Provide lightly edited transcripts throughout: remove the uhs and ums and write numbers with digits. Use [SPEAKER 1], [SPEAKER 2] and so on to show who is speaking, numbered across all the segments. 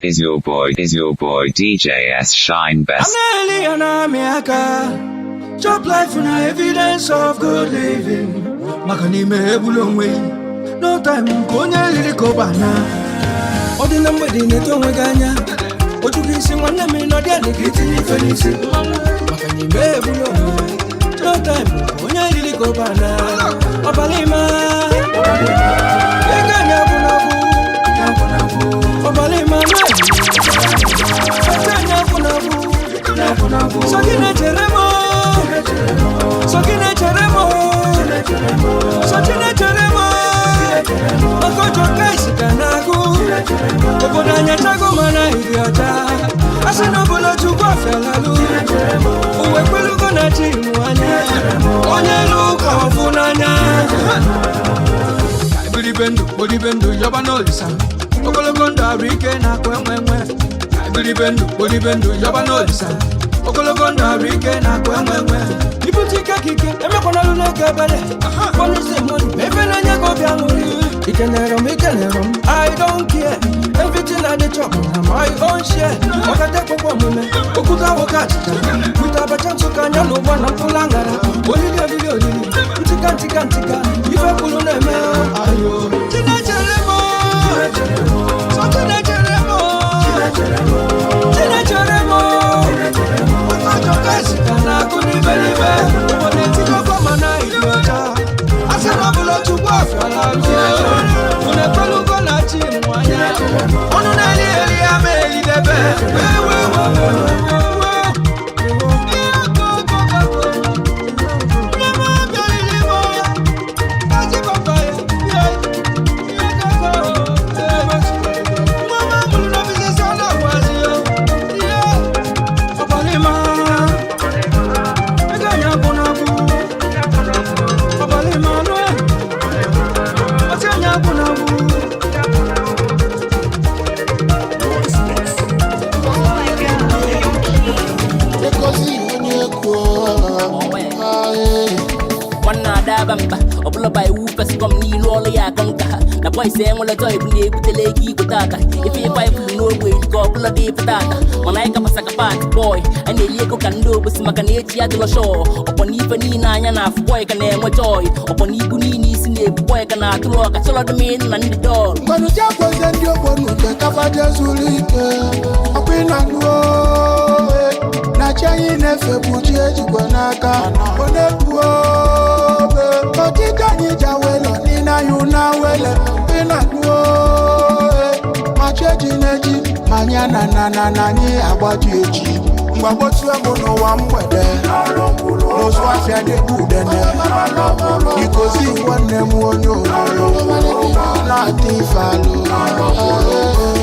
[SPEAKER 1] Is your boy DJ S Shine Best?
[SPEAKER 2] Aneli na-amị aka. Chop life na evidence of good living. Maka n'ime egbula onwe gị. No time nke onye riri ka ụbana. Ọ dị na mgbede na-eto onwe gị anya. Oju gị isi nwanne m, ịnọdị adị ka itinye ife n'isi. Maka n'ime egbula onwe gị. No time nke onye riri ka ụbana. Ọbala ịma. Ego anyị agwụ n'agwụ. Ọbala ịma na. Ego anyị agwụ n'agwụ. Sọ gị na-echere m, sọ gị na-echere m, sọ chi na-echere m. Maka ọjọọ ka isi ka na-agụ obodo anya chago, mana ịdị ọcha. A sị na ọbụla Chukwu afialalụ uwe kwelugo na chi mụ anya onye elu ụka ọfụ n'anya. Ebiribe ndụ, kporibe ndụ, yọba n'olisa ogologo ndụ, arụ ike na akụ enwe enwe. Ebiribe ndụ, kporibe ndụ, yọba n'olisa ogologo ndụ, arụ ike na akụ enwe enwe. Ibute ike ka ike emekwanalụ n'ego ebere. Money is the money, ma efe na-enye gị obi aṅụrị. Ikenere m, ikenere m, I don't care. Everything I dey chop na my own share. Ọkata ekwekwe omume okwute awoke achịcha wite abacha Nsụka anya na ụgbọ na mkpụrụ aṅara. Olili, olili, olili, ntịka, ntịka, ntịka, ife kwuru na-eme ayo. Chinechere m, sọ Chinechere m, Chinechere m. Ọjọọ ka esi ka na-akụ n'ibe n'ibe. Obodo etikọkọ mana ịdị ọcha. A sị na ọbụla Chukwu afiala unu ekwelugo na chi mụ anya. Ọnụ na-eli eli ya ma elidebe. Ewe, ewe, ewe, ihe okokoko. Nne m abịarịrị m. Kachi papa ya, ihe koko. Nwa m amụrụ n'ofisi sọ na-agwazi ya. Ihe ọbalịma. Ego anyị agwụ n'agwụ. Ọbalịma nụ. Ọtí anyị agwụ n'agwụ.
[SPEAKER 3] Ekozi onye kwuo.
[SPEAKER 4] Nwanne ada mba ọbụla ba iwu fescom n'ilu ọlụ ya akọ nka ha na boys enwere joy bụ na-ebutele ego igwe tata. Ife ife anyị fụrụ n'ogbe ka ọbụla dị ife tata, mana anyị kapasa kapat boy a na-eli ego ka ndị obosi, maka na echi adịlọ shọ. Ọkpọ na ife niile anya na afụ, boy ka na-enwe joy. Ọkpọ na ibu niile isi na-ebu, boy ka na-atụrụ ọka chọrọ dị m na ndị dọl.
[SPEAKER 3] Mgbanụ ji akwazie ndị ogbonu nke kafaje zuru ike. Ọkwa ị na-anụ na chi anyị na-efe bụ chi ejikwa n'aka. Ọ na-ebu obe ọchịchị anyị ji awele n'ile anyị na wele. Ị na-anụ ma chi eji na-eji ma anyị na anyị agbaji eji mgbagbotu egwu n'ụwa mgbede n'ụzụ afịa dịbụ udene. Ikozi nwanne m, onye ororo na-ata ife alụ.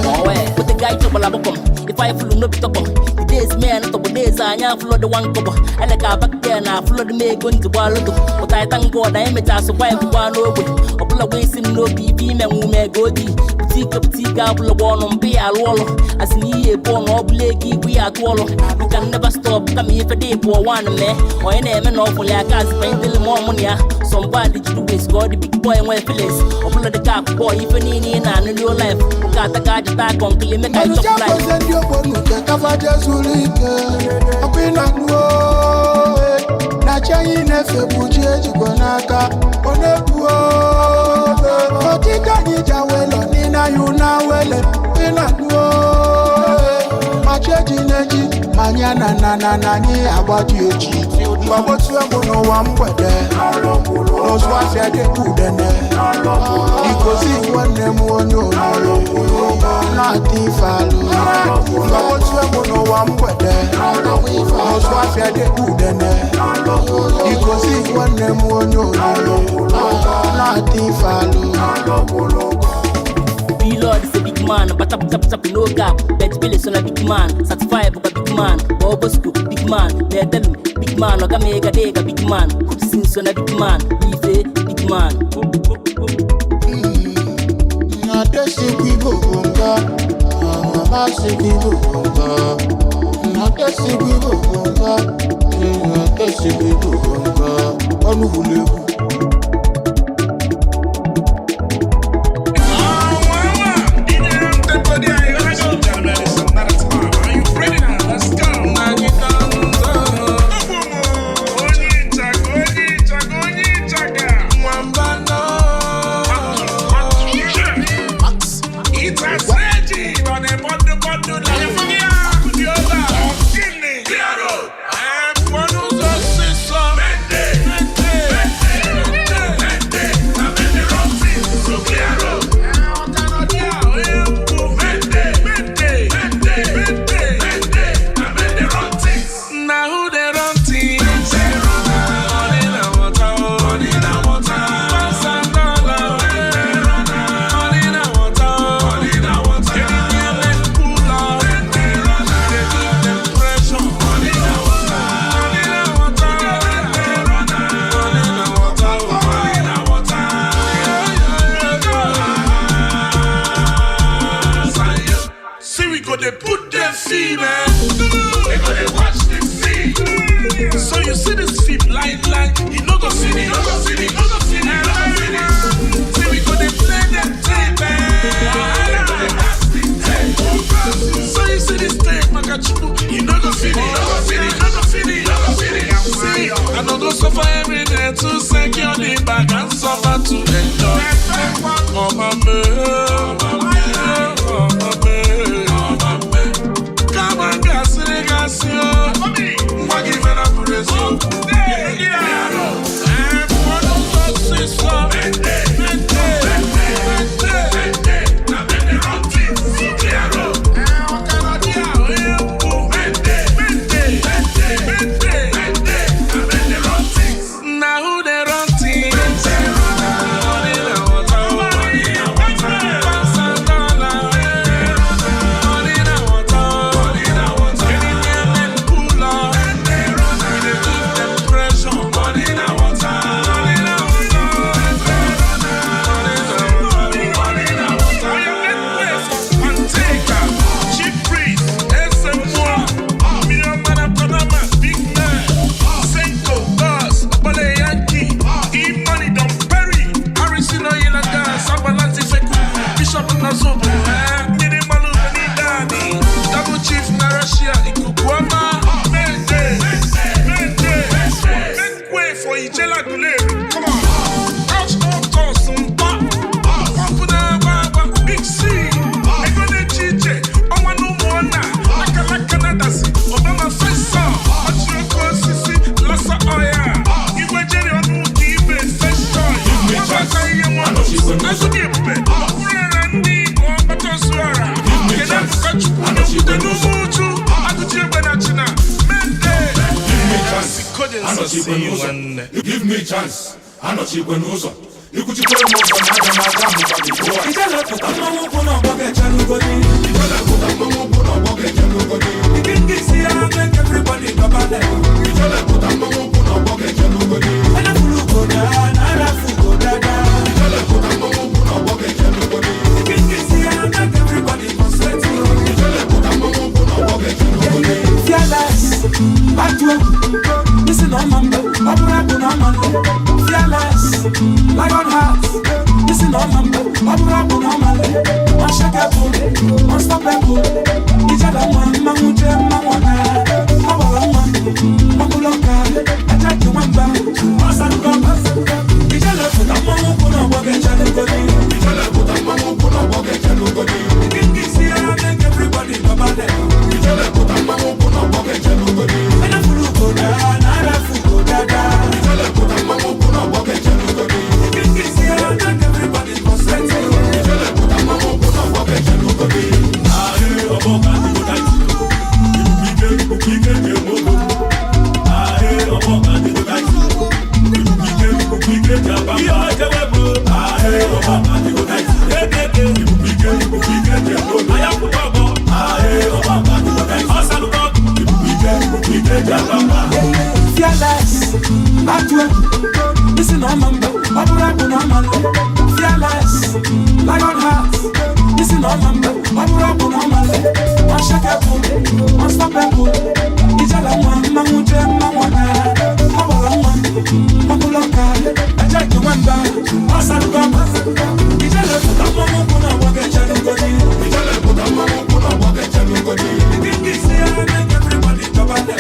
[SPEAKER 4] Owe, with the guy chọgbala bọkọm ife anyị fụlụ n'obi tọkọ. The days men tọgbọ days anyị afụlọ dị one kọbọ ele ka back then afụlọ dị m ego njikwa lụtụ. But I thank God anyị mechaa survive gwa n'ogbe ọbụla gwa isi m n'obi ife ime nwe ume ego ojii pụta ike, pụta ike abụla gba ọnụ mbụ ya alụ ọlụ asị na ihe ebu ọnụ ọbụla ego igwe ya atụ ọlụ. You can never stop kama ife dị pụọ one mee onye na-eme na ọfụli aka azịkwa ndịlị ma ọmụ na ya somebody jiri ways ka ọ dị. Big boy nwee feelings ọbụla dị ka akụkọ ife niile ị na-anụ new life ụka ata ka ajụta akọ nkili mee ka
[SPEAKER 3] Mmanụ
[SPEAKER 4] anyị
[SPEAKER 3] ji
[SPEAKER 4] chop life.
[SPEAKER 3] akwazie ndị ogbonu nke kafaje zuru ike. Ọkwa ị na-anụ na chi anyị na-efe bụ chi ejikwa n'aka. Ọ na-ebu obe ọchịchị anyị ji awele n'ile anyị na wele. Ị na-anụ ma chi eji na-eji ma anyị na anyị agbaji eji mgbagbotu egwu n'ụwa mgbede n'ụzụ afịa dịbụ udene. Ikozi nwanne m, onye ororo na-ata ife alụ mgbagbotu egwu n'ụwa mgbede n'ụzụ afịa dịbụ udene. Ikozi nwanne m, onye ororo na-ata ife alụ.
[SPEAKER 4] Lord is a big man, but tap tap tap no gap. Bet Billy son a big man, certified big man, Bobosco big man, Nedelum big man, Ogamega Dega big man, Hudson son a big man, Ife big man.
[SPEAKER 3] Na-adesikwa igbo bụ nga amasịkwa igbo bụ nga na-adesikwa igbo bụ nga na-adesikwa igbo bụ nga ọnụ hụrụ egwu.
[SPEAKER 5] go dey put them fee, man. We go dey watch the fee. So you see this fee blind line, you no go see me, no go see me, no go see me, no go see me. See we go dey play them tape, man. We go dey pass the tape. So you see this tape, Makachuku, you no go see me, no go see me, no go see me, no go see me. See, I no go suffer every day to secure the bag and suffer to enjoy. Mama me, mama me, mama me. Come on, gas, gas, yo. Give it up for this. Now who they run things? Money na water, money na water. Pounds and dollar, money na water, money na water. Anywhere men pull up, we dey give them pressure. Money na water, money na water. Money na water, money na water. Panteka, Chief Priest, SM1, Million Man of Panama, Big Man, Senko, Boss, Obale Yankee, E-Money, Don Perry, Harrison Oyelaga, Sabalanti Feku, Bishop Nazobo, Mini Malu, Mini Dani, Double Chief Narashia, Ikukwama, Mayday, Mayday, make way for Ijela Gule, come on, Couch on toss, Mpa, Pampu na Agba, Big C, Ego na-eche iche, ọnwa na ụmụnna, akala Canada si, Obama fesa, ọchị oke osisi, lasa ọya, igwe jeri ọnụ ụka ibe fesa, nwabata ihe nwa, azụ dị ebube, ọkwụrụ ara ndị Igbo ọkpata ozu ọra, kedu akụkọ Chukwu na-ekwute n'ugwu uchu, agụchi egbe na China, Mende.
[SPEAKER 6] Anọchikwe n'ụzọ. Give me chance. Anọchikwe n'ụzọ. Ikwuchikwere m ụzọ na aga m aga mụkwa gị pụọ.
[SPEAKER 2] Ijele pụta mmanwụ ụkwụ n'ọgbọ ga-eche n'ugodi.
[SPEAKER 6] Ijele pụta mmanwụ ụkwụ n'ọgbọ ga-eche n'ugodi.
[SPEAKER 2] Ikinga isi ya make everybody dọbale.
[SPEAKER 6] Ijele pụta mmanwụ ụkwụ n'ọgbọ ga-eche n'ugodi.
[SPEAKER 2] Enefulu ugoda na arafu ugodada.
[SPEAKER 6] Ijele pụta mmanwụ ụkwụ n'ọgbọ ga-eche n'ugodi.
[SPEAKER 2] Ikinga isi ya make everybody concentrate.
[SPEAKER 6] Ijele pụta mmanwụ ụkwụ n'ọgbọ ga-eche n'ugodi.
[SPEAKER 2] Fearless, atụ egwu, isi na ọma mbe, ọ bụrụ abụ na ọma nle. Fearless, lion heart, isi na ọma mbe, ọ bụrụ abụ na ọma nle. Unshakable, unstoppable, ijele nwa mmanwụ jee mmanwụ na, ọ gbara nwa, ọbụla ọka, aja ji nwamba, ọsalụkọ, ijele pụta mmanwụ ụkwụ n'ọgbọ ga-eche n'ugodi.
[SPEAKER 6] Ijele pụta mmanwụ ụkwụ n'ọgbọ ga-eche n'ugodi.
[SPEAKER 2] Ikinga isi ya make everybody dọbale.
[SPEAKER 6] Ijele pụta mmanwụ ụkwụ n'ọgbọ ga-eche n'ugodi.
[SPEAKER 2] Enefulu ugoda na arafu ugodada.
[SPEAKER 6] Ijele pụta mmanwụ ụkwụ n'ọgbọ ga-eche n'ugodi.
[SPEAKER 2] Ikinga isi ya make everybody concentrate.
[SPEAKER 6] Ijele pụta mmanwụ ụkwụ n'ọgbọ ga-eche n'ugodi.
[SPEAKER 2] Fearless, atụ egwu, isi na ọma mbe, ọ bụrụ abụ na ọma nle. Fearless, lion heart, isi na ọma mbe, ọ bụrụ abụ na ọma nle. Unshakable, unstoppable, ijele nwa mmanwụ jee mmanwụ na, ọ gbara nwa, ọbụla ọka, eje ji nwamba, ọsalụkọ, ijele pụta mmanwụ ụkwụ n'ọgbọ ga-eche n'ugodi.
[SPEAKER 6] Ijele pụta mmanwụ ụkwụ n'ọgbọ ga-eche n'ugodi.
[SPEAKER 2] Ikinga isi ya make everybody dọbale.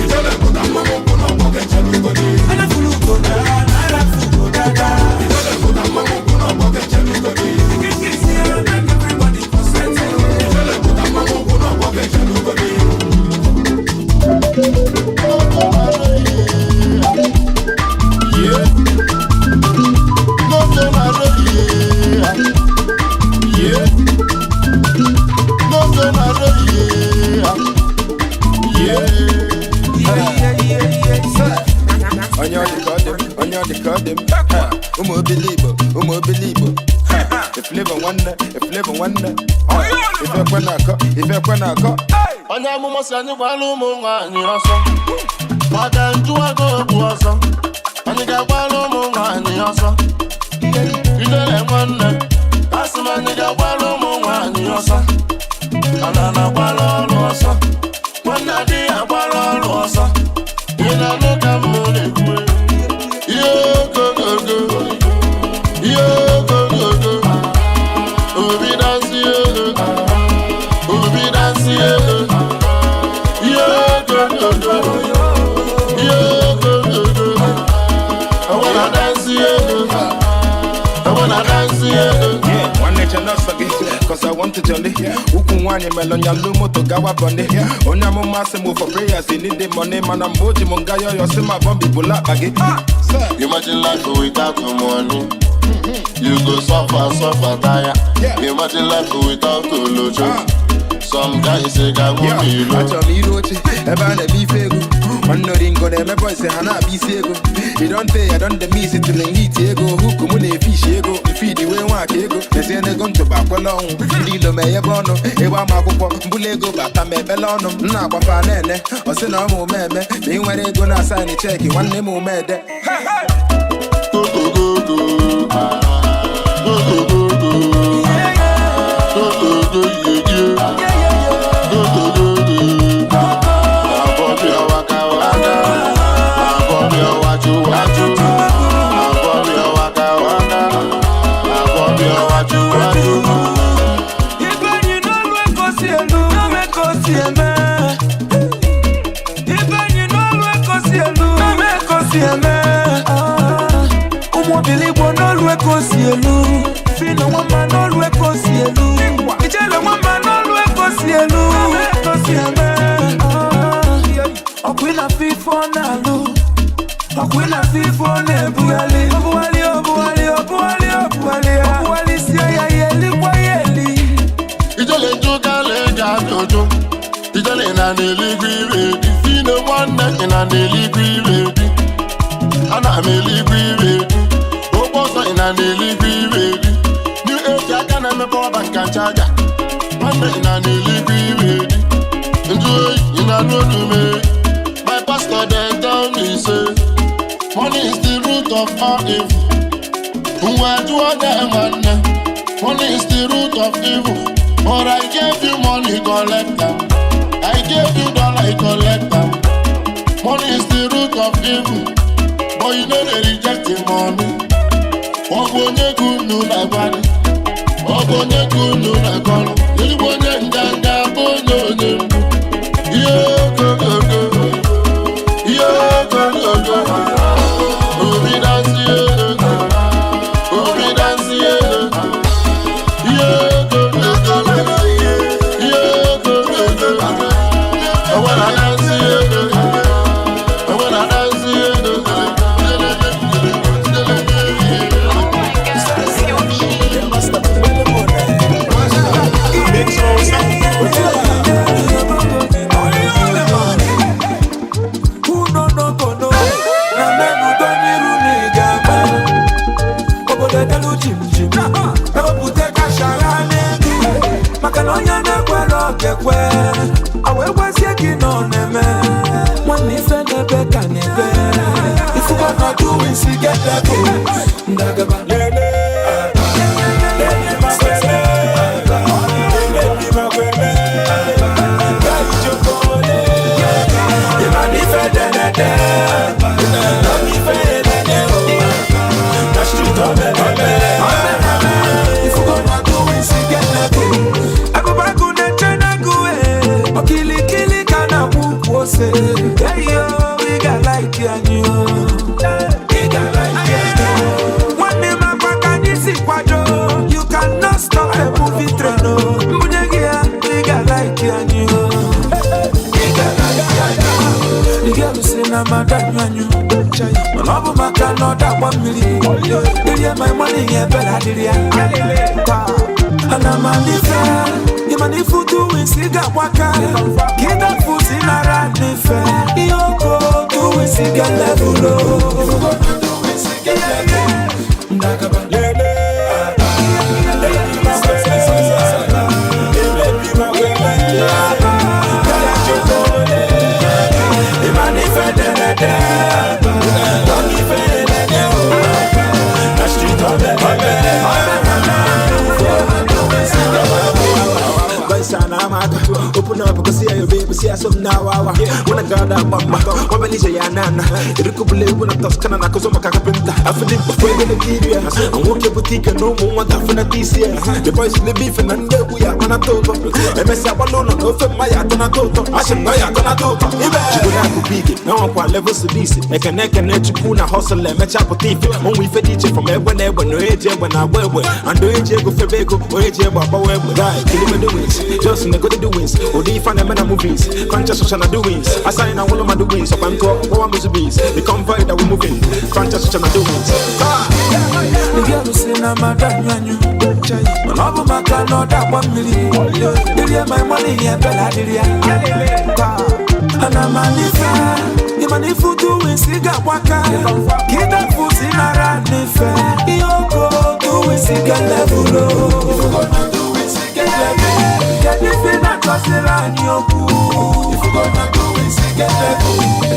[SPEAKER 6] Ijele pụta mmanwụ ụkwụ n'ọgbọ ga-eche n'ugodi.
[SPEAKER 2] Enefulu ugoda na arafu ugodada.
[SPEAKER 6] Ijele pụta mmanwụ ụkwụ n'ọgbọ ga-eche n'ugodi.
[SPEAKER 2] Ikinga isi ya make everybody concentrate.
[SPEAKER 6] Ijele pụta mmanwụ ụkwụ n'ọgbọ ga-eche n'ugodi.
[SPEAKER 7] Onye ọ dị ka ọ dị m, onye ọ dị ka ọ dị m. Ha, ụmụ obili Igbo, ụmụ obili Igbo. Ha, Eflevọ nwanne, Eflevọ nwanne. Ha, ife ekwe na-akọ, ife ekwe na-akọ.
[SPEAKER 8] Onye amụma si anyị gbara ụmụ nwaanyị ọsọ maka njụwago okwu ọsọ anyị ga-agbara ụmụ nwaanyị ọsọ ijele nwanne asị m anyị ga-agbara ụmụ nwaanyị ọsọ Ana na-agbara ọrụ ọsọ. Nwanne adịghị agbara ọrụ ọsọ. Ị na-anụ ka m na-ekwu. Ihe ogogogo. Ihe ogogogo. Obi dansi ego. Obi dansi ego. Ihe ogogogo. Ihe ogogogo. I wanna dance ego. I wanna dance ego.
[SPEAKER 7] Yeah, nwanne che n'ọsọ gị, cause I want to jolly. Ukwu nwaanyị melụ nyalụ moto gawa bọni. Onye amụma sị mụ for prayers, they need the money. Mana mgbe o ji m nga yọyọ sị ma bọmbi bụla akpa gị.
[SPEAKER 8] Imagine life without money. You go suffer, suffer, tire. Imagine life without olojo. Some guys say, "I want you."
[SPEAKER 7] Achọrọ m iru oche ebe a na-eme ife ego. Nwanne oringo na-eme boys ha na-abịa isi ego. You don tey, I don dey miss it till ngiti ego. Huku mụ na-efishi ego, mfidi wee nwaka ego. Mezie n'ego ntụba akwela ọnwụ. Ndị ilo ma enyebe ọnụ, ịgba m akwụkwọ, mbụla ego bata ma ekpele ọnụ. M na-agbafa na-ene, ọ sị na ọ ma ume eme. Ma ị nwere ego na asaịnị cheki, nwanne m ume ede.
[SPEAKER 8] Go, go, go, go. Go, go, go, go. Go, go, go, yeah, yeah. Go, go, go, go. Abọ́bí ọwaka waka. Abọ́bí ọwájú wájú. Abọ́bí ọwaka waka. Abọ́bí ọwájú wájú.
[SPEAKER 2] Ibe n'olu ekosi elu, na ekosi eme. Ibe enyi n'olu ekosi elu, na ekosi eme. Ụmụ obiligbo n'olu ekosi elu. Fino nwamba n'olu ekosi elu. Ijele nwamba n'olu ekosi elu, na ekosi eme. Ọkwa ị na-afụ ife ọ na-alụ. Ọkwa ị na-afụ ife ọ na-ebugharị. Obugharị, obugharị, obugharị, obugharị ya. Obugharị sie ya, ya elikwa ya eli.
[SPEAKER 8] Ijele njụkala eji ajụjụ. Ijele na n'eluigwe ire dị. Fino nwanne ị na n'eluigwe ire dị. Ana m eluigwe ire dị. Okwu ọsọ ị na n'eluigwe ire dị. New age aka na-emepe ọba nka nchaja. Nwanne ị na n'eluigwe ire dị. Njụ oyi ị na-anụ olu m e. My pastor dem tell me say, money is the root of all evil. Nwa jụọ gị nwanne, money is the root of evil. But I gave you money, collect am. I gave you dollar, you collect am. Money is the root of evil. But you know they reject the money. Ọ bụ onye ka unu na-agbalị? Ọ bụ onye ka unu na-akọrọ? Ezigbo onye nganga bụ onye onye mgbu. Ihe ogogogo. Ihe ogogogo. Obi dansi ego. Obi dansi ego. Ihe ogogogo. Ihe ogogogo. I wanna dance ego. I wanna dance ego.
[SPEAKER 2] Who no no go no? Na menu doniru ni gama. Obodo delu jim jim. Ewepụta kashara n'elu. Maka na onye na-ekwere okekwe. Awa ekwezie gị na ọ na-eme. Nwanne ife na-ebe ka na-ebe. Ifugo na do isi get level. Ndagaba. Lele. Lele makwele. Lele makwele. Agụbagụ na-eche n'agụ okilikili ka na-akwụ ukwu ose. Eyo, ị ga-alaiki anyị o. Ị ga-alaiki anyị o. Nwanne m akwa ka anyị si kwado. You cannot stop a moving train o. Mbunye gị ya, ị ga-alaiki anyị o. Ị ga-alaiki anyị o. The girl si na mada anyụ anyụ. Mana ọ bụ maka na ọ dagba mmiri. Irie my money ya ebere adịrị ya. Taa, ana m alife. Ịma na ifu tu isi ga-agbaka. Ka ịdafu si nara n'ife. Ihe oko tu isi ga level o. Ndagaba. Lele.
[SPEAKER 9] Open up, because see your baby, see some now. When I got that mama, when I ya nana, it could believe when I Toscana, Cosoma Carpenter. I feel it before the Nigeria. And walk your boutique and no more want to this year. The boys in the beef and under we are gonna talk. And Messi Abalona, no for my Atonatoto. I should know you're gonna talk. Now I'm quite level to this. I can Chukuna hustle and match up with thief. Only for DJ from everywhere, when no age when I wear and do age go for Bego or age about guy. Kill him doings, just in the good doings, or the fun and movies, conscious social doings. I sign all of my doings, so I'm called one bees. The convoy that we're moving, conscious social doings.
[SPEAKER 2] The girl say na madam yanyu, mana ọ bụ maka na ọ dakwa mmiri. Dịrị my money ya bela dịrị ya. Ana m anife, ịma na ifu duwinsi ga-agbaka. Ka ịdafu si nara n'ife. Ihe oko duwinsi ga-level o. Kedu ife na-akọsịrị anyị okwu?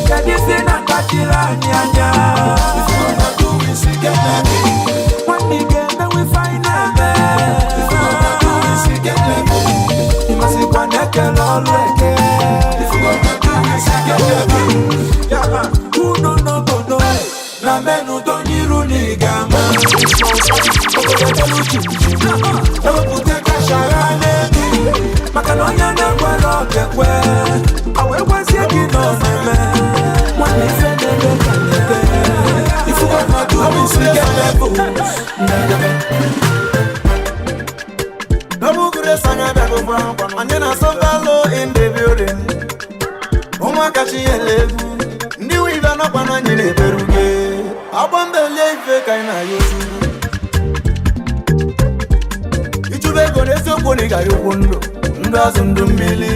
[SPEAKER 2] Kedu ife na-akpachiri anyị anya? Nwanne ị ga-emenwe ife anyị na-eme. Ịmasịkwa na ekele ọlụ eke. Unu n'obodo na menu donyiru na ị ga-ama. Obodo delu jijiji, ewepụta kashara n'elu. Maka na onye na-ekwere ọga-ekwe, ọ wee gwazie gị na ọ na-eme. Nwanne ife na-eme ka na-eme. Ifugo na duwinsi ga-level.
[SPEAKER 10] Anyị na-asọ in the building. Ụmụaka chi yele egwu. Ndị wive anọkwa na anyị na-eberuge. Agba mbelie ife ka anyị na-ayọ ozugbo. Ichube ego n'eziokwu na ị gara okwu ndụ. Ndụ azụ ndụ mmiri.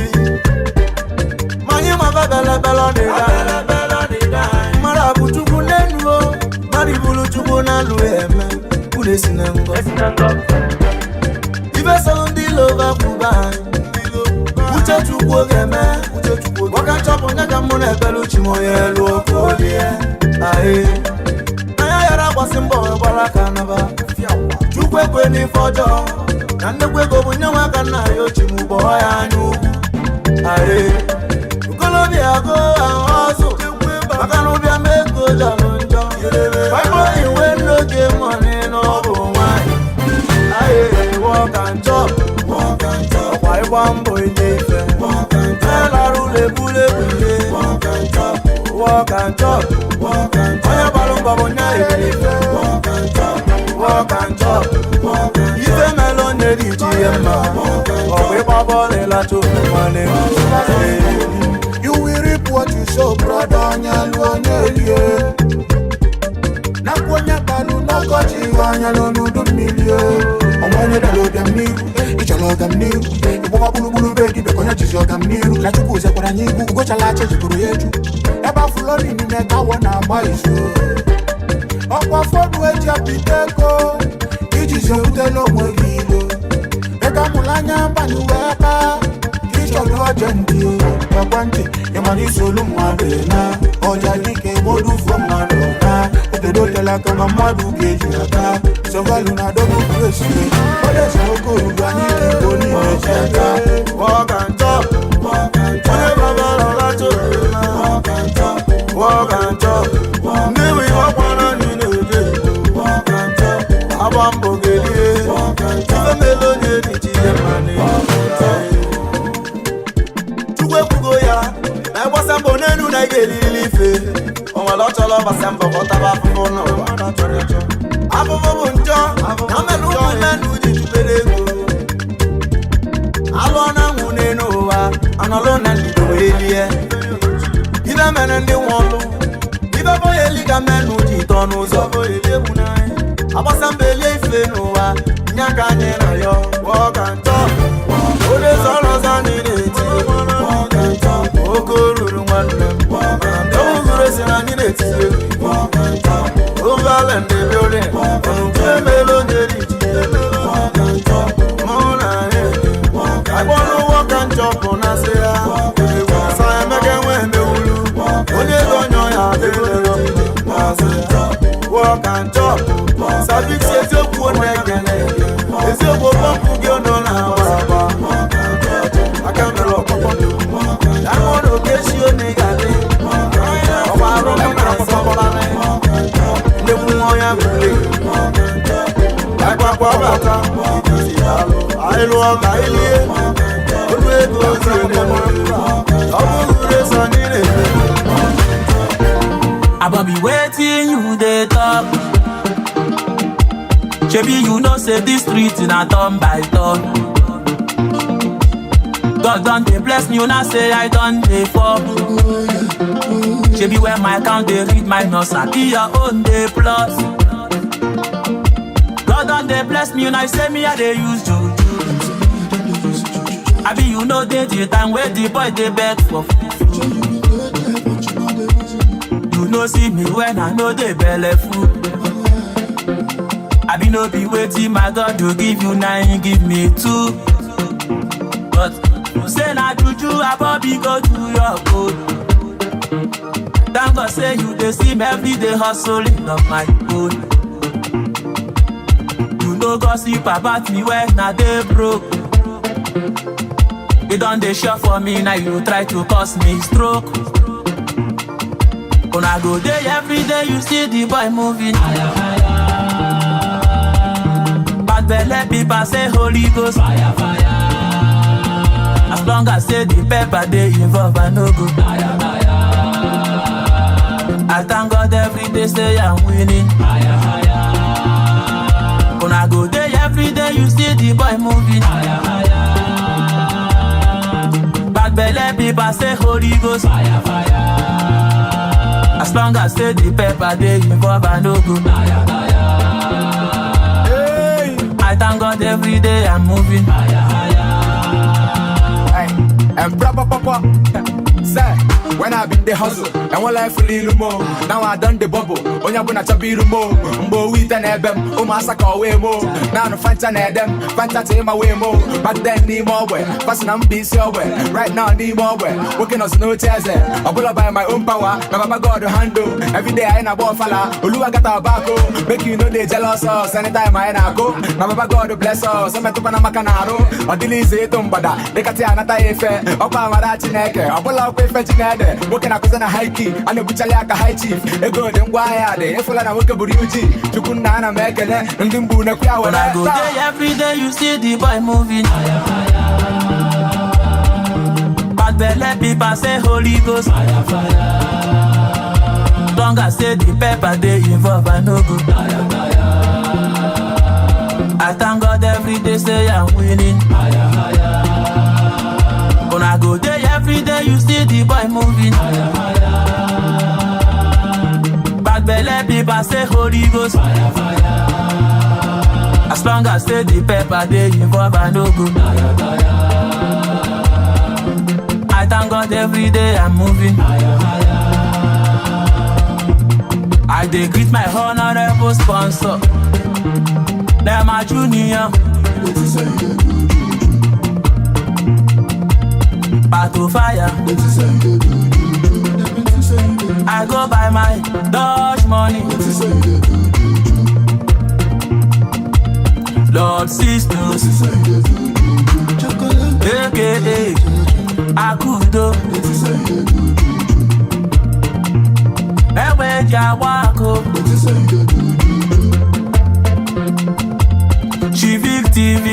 [SPEAKER 10] Ma anyị ma babelebele ọ dịda. Mmadụ abụ Chukwu n'enu o. Mmadụ ibulu Chukwu n'alụ eme. Unu esi na ngọ. Ife sọrọ ndị lova kwuba anyị. Uche Chukwu ga-eme. Gwaka nchọpụ nye ka mụ na-ebelu chi m onye elu oke olie. Aye. Anya yara agbasi mbọ wee gbara aka naba. Chukwu ekwe n'ife ọjọọ. Na nnekwu ego bụ nye nwa aka nna ya ochi m gbọọ ya anya ukwu. Aye. Okolobịa go ahụ ọzụ. Maka na ụbịam ego jọrọ njọ. Bible iwe n'oge mọni na ọ bụ nwaanyị. Aye, work and chop. Ọkwa ịgba mbọ ile ife. Elara ụlọ ebulebu ihe. Work and chop. Onye gbara mbọ bụ nya ebili ife. Work and chop. Ife mere onye dị ji ihe mma. Ọ bụ ịgba bọọlụ ịlacha ofe nwanne.
[SPEAKER 3] You will reap what you sow, brother. Onye lụọ onye rie. Nakwa onye kpalu n'ọkọchị onye lụọ n'udu mmiri. Ọnwa onye dara ụbịam n'iru, ịchọrọ ọgam n'iru. Ịgbọwa gburugburu be dibịa ka onye jizi ọgam n'iru. Na Chukwu zekwara anyị igwu, ugochara acha jikọrọ ya eju. Ebe afụlọri niile ka awọ na-agba izu. Ọkwa fọdụ eji apịta ego, iji zewutela onwe gị ilo. Ego amụrụ anya mbanye wee kpaa, ka ịchọrọ ọjọ ndị o. Ekwentị, ịmara isolu mmadụ na ọja dike gbodufuo mmadụ na obodo tela aka ma mmadụ ga-eji aka sọvalu na double grace. Odesi oke oruru anyị ka Igbo niile ji aka.
[SPEAKER 10] Work and chop. Onye babara ọlacha oroma. Work and chop. Ndị nwe ihe ọkwa na anyị na-eje. Agba mbọ ga-elie. Ife mere onye dị chi ya mma na-eji. Chukwu ekwugo ya na ịgbasa mbọ n'elu na ị ga-elili ife. O nwere ọ chọrọ ọgbasa mbọ ka ọ taba afụfụ n'ụwa. Afụfụ bụ njọ na mmenụ ụmụ mmenụ ji jubere ego. Alụọ na nwụ n'elu ụwa, anọlụ na ndido wee lie. Ibe mere ndị nwe ọlụ, ibe bọya eli ka mmenụ ji tọọ n'ụzọ. Agbasa mbọ elie ife n'ụwa, nye aka anyị na yọ. Work and chop. Onye zọrọ ọzọ anyị na-eti. Oke oruru nwanne m. Ewugoro esi na anyị na-eti egwu. Overland the building. Emela onye dị ji. Mụ na ya. Agbọnụ work and chop na asị ya. Sa Emeka enwe emewulu. Onye ego nyọ ya adịrịrị mma. Work and chop. Sabiksi eziokwu ọ na-ekele. Eziokwu pọmpụ gị ọ nọ na-agba agba. Anyị lụọ ka anyị lie. Olu ego ozi ede. Ọ bụghị resi anyị na-eme.
[SPEAKER 11] Abobi, wetin you dey talk? Shebi you know say this street na turn by turn. God don dey bless me, una say I don dey fall. Shebi when my account dey read minus, abi your own dey plus. God don dey bless me, una say me I dey use juju. Abi you know dey the time wey the boy dey beg for food. You no see me when I no dey belle full. Abi no be wetin my God do give you na him give me two. But you say na juju, abobi go do your own. Thank God say you dey see me every day hustling on my own. You no gossip about me when I dey broke. You don dey sure for me now you try to cause me stroke. Una go dey every day you see the boy moving. Bad belle people say Holy Ghost fire fire. As long as say the pepper dey involve, I no go tire tire. I thank God every day say I'm winning. Una go dey every day you see the boy moving. Bad belle people say Holy Ghost fire fire. As long as say the pepper dey involve, I no go tire tire. I thank God every day I'm moving.
[SPEAKER 12] Hey, and proper papa. Say, when I been the hustle, and one life fully mo. Now I done the bubble. Onya buna chabiru mo. Mbo wita na ebem, o masaka owe mo. Now no fanta na edem, fanta te ma we mo. Back then ni more we, pass na mbi si owe. Right now ni more we, working us no chairs. Obula by my own power, na baba God handle. Every day I na bo fala, Oluwa got our back oh. Make you know they jealous us anytime I na go. Na baba God bless us, so me tupa na makanaro. Odilize tumbada, dekati anata efe. Okwa amara Chineke, obula okwa ife Chinede. Nwoke na-akụzi na high key, a na-ebuchali aka high chief. Ego dị ngwa ahịa dị, ịfụla na nwoke buru uji. Chukwu nna ana m ekele, ndị mgbu na-ekwe ya were.
[SPEAKER 11] Una go dey every day you see the boy moving. Bad belle people say Holy Ghost fire fire. Long as say the pepper dey involve, I no go tire tire. I thank God every day say I'm winning. Una go dey every day you see the boy moving. Bad belle people say Holy Ghost fire fire. As long as say the pepper dey involve, I no go tire tire. I thank God every day I'm moving. I dey greet my honorable sponsor, dem a junior. Battle fire. I go buy my Dodge money. Lord Sisters, AKA Akudo. Ewe Jawako. Civic TV.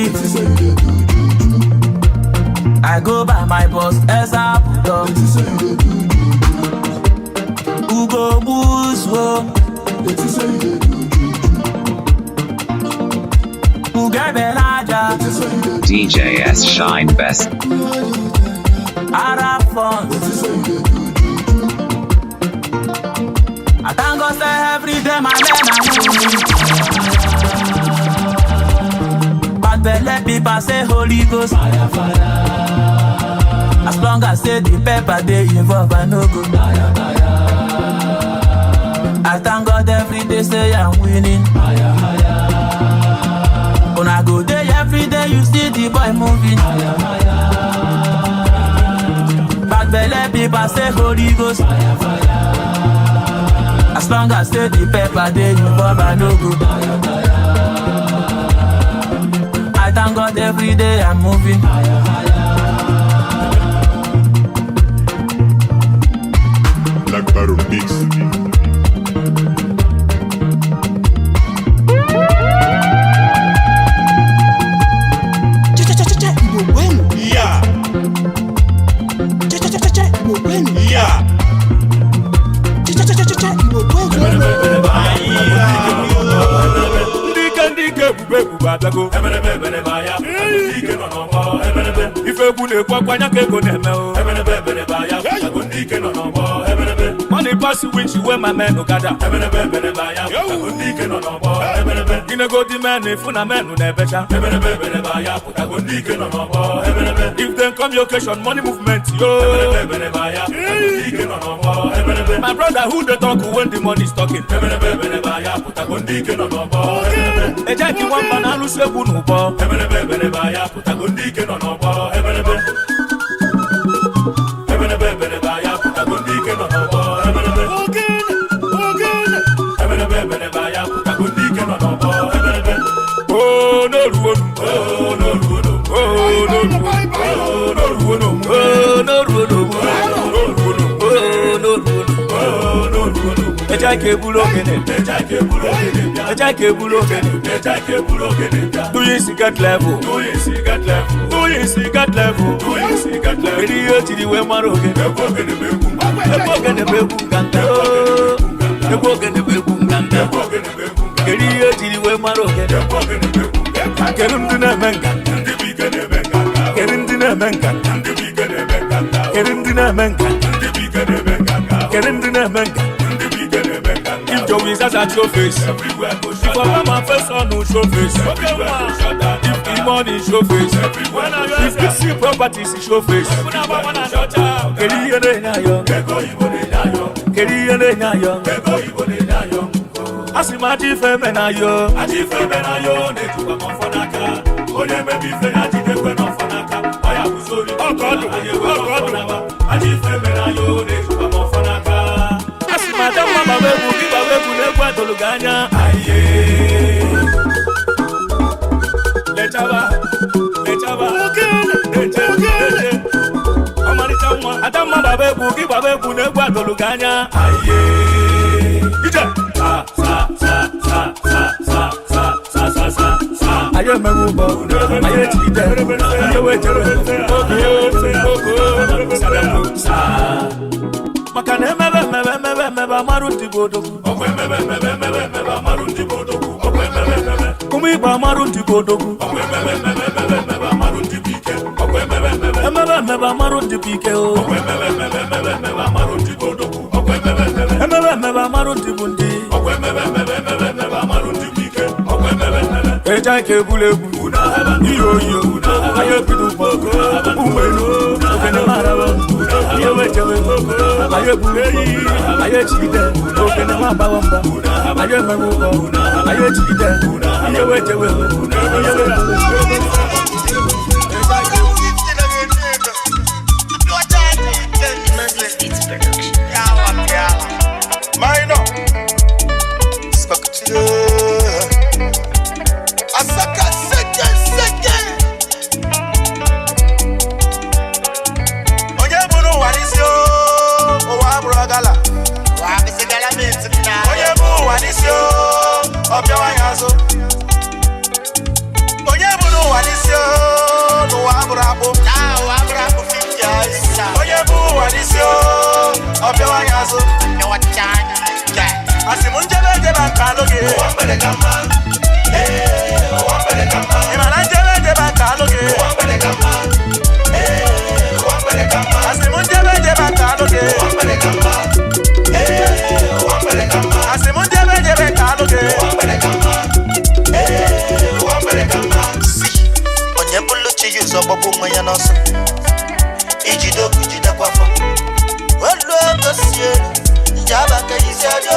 [SPEAKER 11] I go by my boss Esa Budo. Ugo Buzwo. Ugebelaja.
[SPEAKER 1] DJ S Shine Best.
[SPEAKER 11] Arab funds. I thank God say every day my men are moving. Bad belle people say Holy Ghost fire fire. As long as say the pepper dey involve, I no go tire tire. I thank God every day say I'm winning. Una go dey every day you see the boy moving. Bad belle people say Holy Ghost fire fire. As long as say the pepper dey involve, I no go tire tire. I thank God every day I'm moving.
[SPEAKER 6] Black Baron Mix.
[SPEAKER 11] Abịago ife egwu na-ekwu akwanya ka ego na-eme o. Money pass which wey my men gather. Ginego di men ifu na men na-ebecha. If dem come your occasion, money movement yo. My brother who dey talk when the money is talking. Ejeki nwamba na-alụso egwu n'ụbọ. Oh, no, no, no, oh, no, no, oh, no, no, no, no. Ejake ebulu ogene, ejake ebulu ogene, do you see get level? Do you see get level? Do you see get level? Do you see get level? Eri yo tiri we mara ogene, egwu ogene bụ egwu nganga, egwu ogene bụ egwu nganga. Eri yo tiri we mara ogene, kedu ndị na-eme nganga? Kedu ndị na-eme nganga? Kedu ndị na-eme nganga? Kedu ndị na-eme nganga? If Joey Zaza show face, if Obama face on no show face, if the money show face, if the see properties show face. Kedu ihe na-enye ayọ? Kedu ihe na-enye ayọ? Asị m ajọ ife eme na ayọ. Ajọ ife eme na ayọ na-ejikwa m ọfọ n'aka. Onye mebe ife ya jidekwe n'ọfọ n'aka. Ọ ya bụzori ajọ ife eme na ayọ na-ejikwa m ọfọ n'aka. Asị m ada mma gbaba egwu gị gbaba egwu n'egwu adolu gị anya. Lechaba, lechaba, leche, leche. Ọmarịcha nwa. Ada mma gbaba egwu gị gbaba egwu n'egwu adolu gị anya. Ije! Sa, sa, sa, sa, sa, sa, sa, sa, sa, sa, sa. Anyị emewe ụbọ, anyị echigide, anyị wejere, ogo, ogo, sadako, sa. Maka na emebe emebe emebe emebe amarụ ndị bụ odogwu. Ụmụ Igbo amarụ ndị bụ odogwu. Emebe emebe amarụ ndị bụ ike o. Emebe emebe amarụ ndị bụ ndị. Eja nke ebulu egwu, iyo iyo, anyị ebido ụgbọ, ụmụ elu, ogene marawa, ihe wejewe, anyị ebulu eyi, anyị echigide, ogene nwa agbawa mba, anyị emewe ụgbọ, anyị echigide, ihe wejewe, ihe wejewe.
[SPEAKER 13] Asaka seke seke. Onye bụrụ ụwa n'isi o, ụwa abụrụ gala. Onye bụ ụwa n'isi o, ọ bịawa ya azụ. Onye bụrụ ụwa n'isi o, n'ụwa abụrụ akpụ. Onye bụ ụwa n'isi o, ọ bịawa ya azụ. Asị m njebe njebe nke alụ gị. Ị ma na njebe njebe nke alụ gị. Asị m njebe njebe nke alụ gị. Asị m njebe njebe nke alụ gị.
[SPEAKER 10] Onye bụlụ chi ya ụzọ gbagbuo onwe ya n'ọsọ. Ijide ogu jidekwa afọ. Olu ego si elu, njaba ka isi adị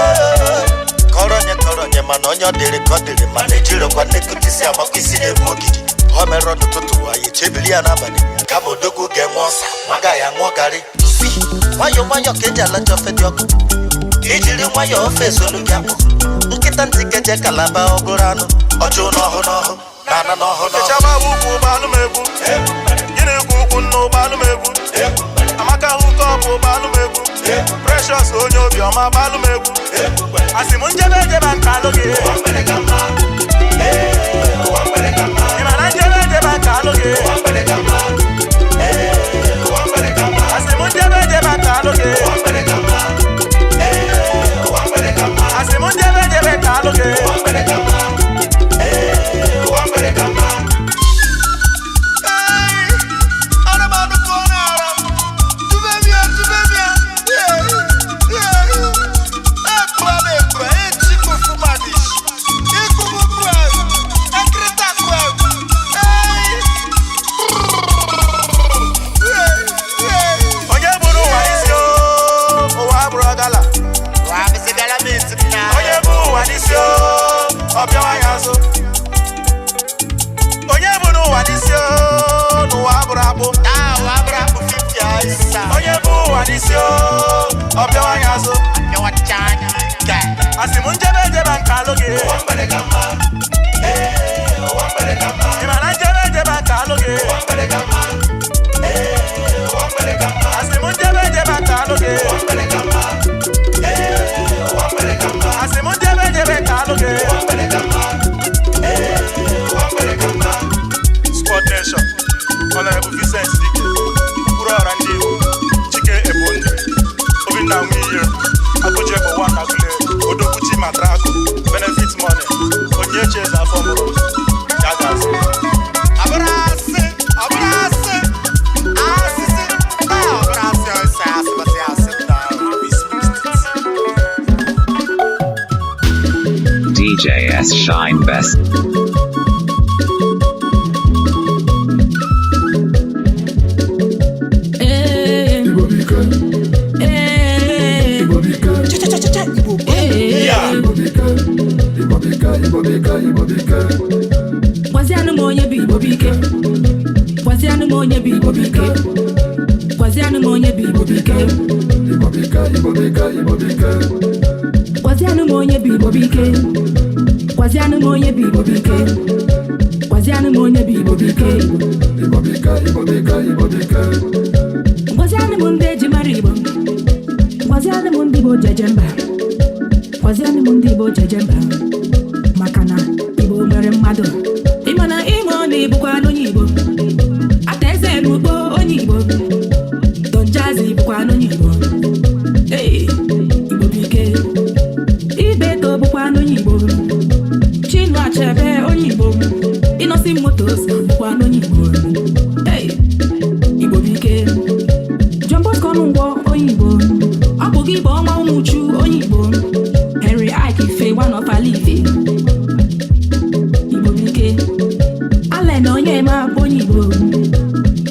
[SPEAKER 10] kọrọ onye kọrọ onye mana onye ọ dịrị ka ọ dịrị mana ejirokwa nnekọta isi amakwa isi na-egbu ogidi. O mere n'ụtụtụ anyị echebiri ya n'abalị kama odogwu ga-enwe ọsa ma agaghị aṅụọ garị. Si nwayọọ nwayọọ ka eji alacha ofe dị ọkụ. Ijiri nwayọọ ofe ezolu gị akpụ. Nkịta ntị keje kalaba ọ bụrụ anụ ọjụ n'ọhụ n'ọhụ na ana n'ọhụ n'ọhụ.
[SPEAKER 13] Echaba ukwu ụgbọalụ m egwu. Gịnị kwu ukwu nna ụgbọalụ m egwu. Amaka hụkọ bụ ụgbọalụ m egwu. Precious onye obiọma gbalụ m egwu. Asị m njebe njebe nke alụ gị. Ị ma na njebe njebe nke alụ gị. Asị m njebe njebe nke alụ gị. Asị m njebe njebe nke alụ gị. Ọ bịawa ya azụ. Onye bụ n'ụwa n'isi o, n'ụwa abụrụ akpụ. Onye bụ ụwa n'isi o, ọ bịawa ya azụ. Asị m njebe ejebe nke alụ gị. Ị ma na njebe ejebe nke alụ gị. Asị m njebe ejebe nke alụ gị. Asị m njebe ejebe nke alụ gị. Squad Nation, Honorable Vincent Dike, Kwuruọra ndị Igbo, Chike Ebonyi, Obinna Nwiye, Akụjekpo Nwakagule, Odokwuchi Matraku, Benefit Money, Onyinyechi Eze-Afọmụrụ, ya gazi. Abụrụ asị, abụrụ asị, asịsị, abụrụ asị, asị, asị, asị,
[SPEAKER 1] DJ S Shine Best.
[SPEAKER 14] Gwazianụ m onye bụ Igbo bụ ike. Gwazianụ m onye bụ Igbo bụ ike. Gwazianụ m onye bụ Igbo bụ ike. Gwazianụ m onye bụ Igbo bụ ike. Gwazianụ m onye bụ Igbo bụ ike. Gwazianụ m onye bụ Igbo bụ ike. Gwazianụ m ndị eji mara Igbo. Gwazianụ m ndị Igbo jeje mba. Gwazianụ m ndị Igbo jeje mba. Maka na Igbo nwere mmadụ. Ị ma na ime ọ na-ebukwa n'onye Igbo. Ata eze n'ugbo onye Igbo. Don Jazzy bụkwa n'onye Igbo. Ee, Igbo bụ ike. Ibeto bụkwa n'onye Igbo. Chinua Achebe onye Igbo. Innocent Motors bụkwa n'onye Igbo. Ee, Igbo bụ ike. John Bosco Nwangwu onye Igbo. Ọ bụ gị bụ ọnwa Ụmụchu onye Igbo. Henry Ike Ife one of Alife. Igbo bụ ike. Allen Onyema bụ onye Igbo.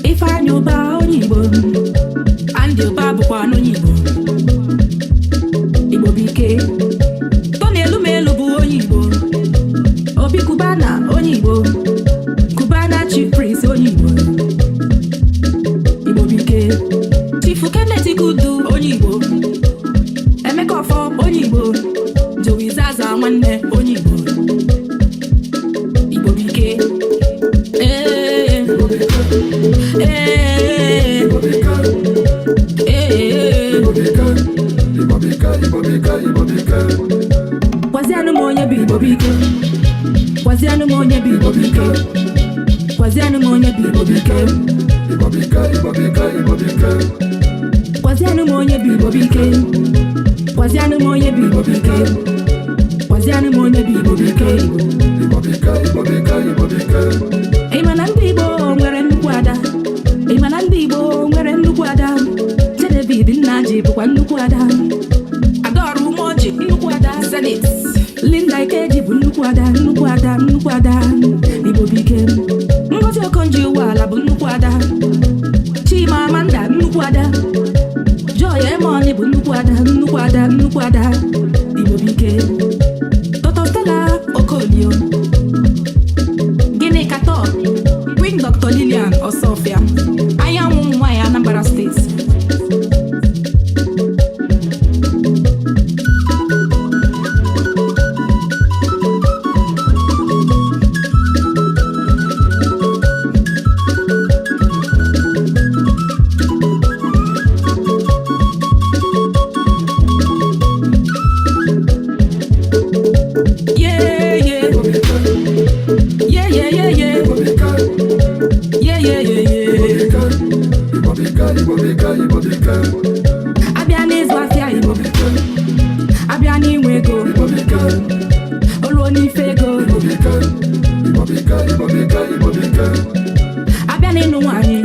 [SPEAKER 14] Ifeanyị Ụba onye Igbo. Andy Ụba bụkwa n'onye Igbo. Igbo bụ ike. Tony Elumelu bụ onye Igbo. Obi Cubana onye Igbo. Cubana Chief Priest onye Igbo. Igbo bụ ike. Chief Kenneth Kudu onye Igbo. Emeka Ọfọ onye Igbo. Joey Zaza nwanne onye Igbo. Igbo bụ ike. Ee. Ee. Ee. Gwazianụ m onye bụ Igbo bụ ike. Gwazianụ m onye bụ Igbo bụ ike. Gwazianụ m onye bụ Igbo bụ ike. Gwazianụ m onye bụ Igbo bụ ike. Gwazianụ m onye bụ Igbo bụ ike. Gwazianụ m onye bụ Igbo bụ ike. Ị ma na ndị Igbo nwere nnukwu ada. Ị ma na ndị Igbo nwere nnukwu ada. Genevieve Nnaji bụkwa nnukwu ada. Adaọra Umeoji nnukwu ada. Zenith Linda Ikeji bụ nnukwu ada, nnukwu ada, nnukwu ada. Igbo bụ ike. Ngozi Okonjo-Iweala bụ nnukwu ada. Chima Amanda nnukwu ada. Joy Emoni bụ nnukwu ada, nnukwu ada, nnukwu ada. Igbo bụ ike. Dr. Stella Okolio. Gịnị katọ? Queen Dr. Lilian Osofia. Anyanwụ ụmụ nwaanyị Anambra Steeti. Yeah, yeah. Yeah, yeah, yeah, yeah. Yeah, yeah, yeah, yeah. Abịa n'ịzụ afịa Igbo. Abịa n'inwe ego. Oluo n'ife ego. Abịa n'ịnụ nwaanyị.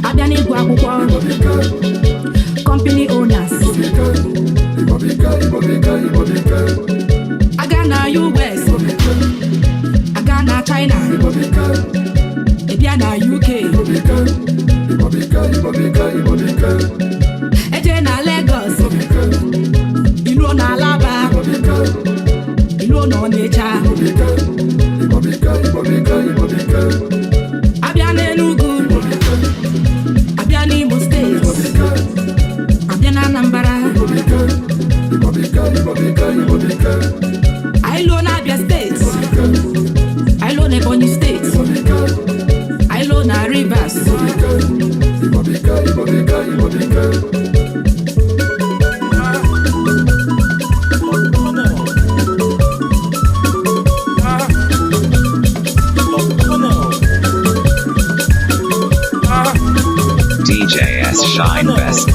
[SPEAKER 14] Abịa n'ịgụ akwụkwọ. Company owners. Aga na US. Aga na China. Ị bịa na UK. Eje na Lagos. Iluo na Alaba. Iluo na Abịa na Anambra, anyị luo na Abia Steeti, anyị luo na Ebonyi Steeti, anyị luo na Rivers.
[SPEAKER 1] DJ S Shine Best.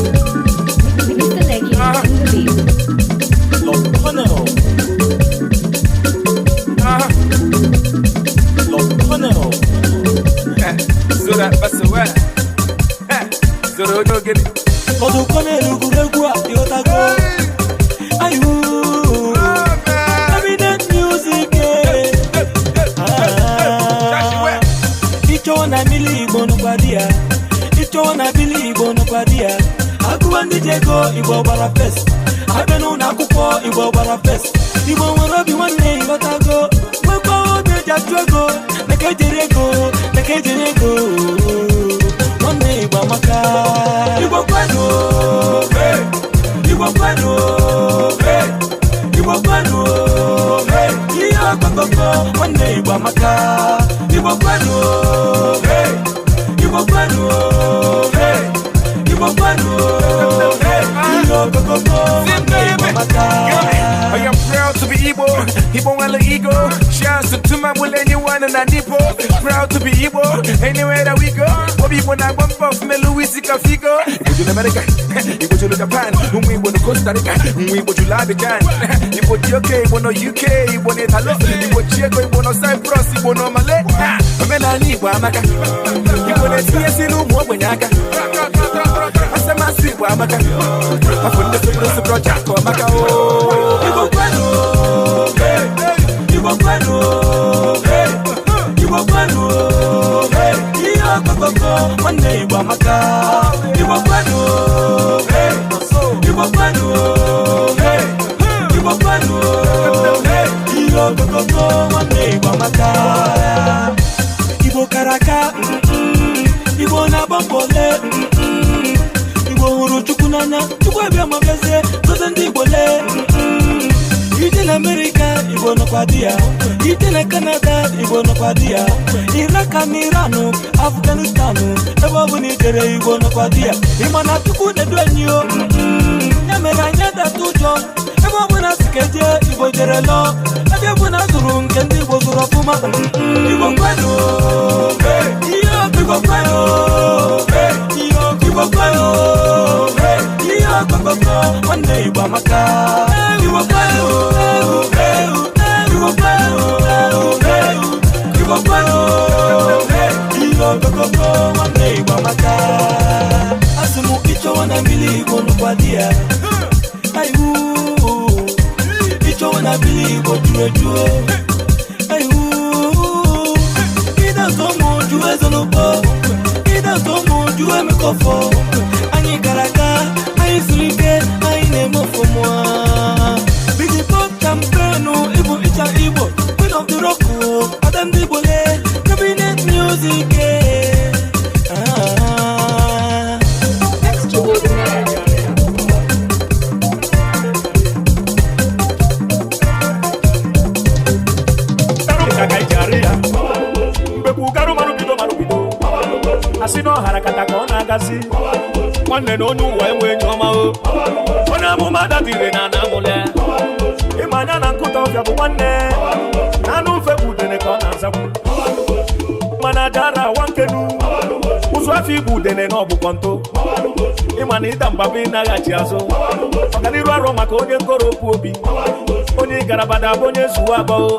[SPEAKER 15] Mr. Leggy on the beat.
[SPEAKER 11] Ọdụ kọnel egwuregwu a ịghọtago ayiwu Eminent music eh. Ah. Ịchọwa na mmiri Igbo nụkwa di ya, ịchọwa na bili Igbo nụkwa di ya. Agụwa ndị ji ego Igbo gbara fest, abịa n'ụlọ akwụkwọ Igbo gbara fest. Igbo nwere obi nwanne, ịghọtago, nwekwa obi eji achụ ego maka ejere ego, maka ejere ego. Nwanne Igbo amaka. Igbo kwenu, hey. Igbo kwenu, hey. Igbo kwenu, hey. Ihe ọkọkọkọ, nwanne Igbo amaka. Igbo kwenu, hey. Igbo kwenu, hey. Igbo kwenu, hey. Ihe ọkọkọkọ, nwanne Igbo amaka.
[SPEAKER 12] I am proud to be Igbo, Igbo nwere ego. Shouts to my will anyone in Adipo. Proud to be Igbo, anywhere that we go. Obi Igbo na bump off me Louis Figo. Igbo to America, Igbo to Japan, Igbo to Costa Rica, Igbo to Labican, Igbo to UK, Igbo no UK, Igbo no Italo, Igbo Chiego, Igbo no Cyprus, Igbo no Malay. Omenala Igbo amaka, Igbo na-etinyesi n'ụmụ ogbenye aka. Asamasị Igbo amaka, afọ ndị sopro sopro jako amaka o.
[SPEAKER 11] Igbo kwenu, hey. Igbo kwenu, hey. Igbo kwenu, hey. Ihe ọkọkọkọ, nwanne Igbo amaka. Igbo kwenu, hey. Igbo kwenu, hey. Igbo kwenu, hey. Ihe ọkọkọkọ, nwanne Igbo amaka. Igbo kara aka, Igbo na-agba mbọ le, Igbo hụrụ Chukwu n'anya, Chukwu abịa ma bịazie gozie ndị Igbo lee. Ije na Amerịka, Igbo nọkwa di ya. Ije na Kanada, Igbo nọkwa di ya. Iraq na Iranụ, Afganistanụ, ebe ọ bụla ijere Igbo nọkwa di ya. Ịma na Chukwu na-edu anyị o, ya mere anyị adata ụjọ. Ebe ọ bụla si ka eje, Igbo jere lọọ. Ebe ọ bụla zụrụ nke ndị Igbo zụrụ ọfụma. Igbo kwenu, hey. Ihe Igbo kwenu, hey. Igbo kwenu, hey. Ihe ọkọkọkọ, nwanne Igbo amaka. Igbo kwenu, hey. Igbo kwenu, hey. Igbo kwenu, hey. Ihe ọkọkọkọ, nwanne Igbo amaka. Asị m ịchọwa na mmiri Igbo nụkwa di ya. Ayiwu, ịchọwa na mmiri Igbo juru eju. Ayiwu, ịdazụ ụmụ ju ezenụkpọ, ịdazụ ụmụ ju emekọfọ. Anyị gara aga, anyị siri ike, anyị na-eme ọfụma. Bigi pop champenu, ịbụ ịcha Igbo, Queen of the Rock, ada ndị Igbo lee, cabinet music. Eh. Ah.
[SPEAKER 15] Extraordinaire.
[SPEAKER 16] Asị na ọhara kata ka ọ na-agazi nwanne na onye ụwa enwe enyi ọma o onye amụma dadire na ana amụle ịma anya na nkụta ọfịa bụ nwanne na anụ mfe bụ udene ka ọ na-azakwu mana aja ara awa nkenu ụzụ afọ igbu udene na ọbụkọ ntụ ịma na ịda mba bụ ịnaghachi azụ ọganiru arọ maka onye nkoro okwu obi onye garabada bụ onye zuwa abụọ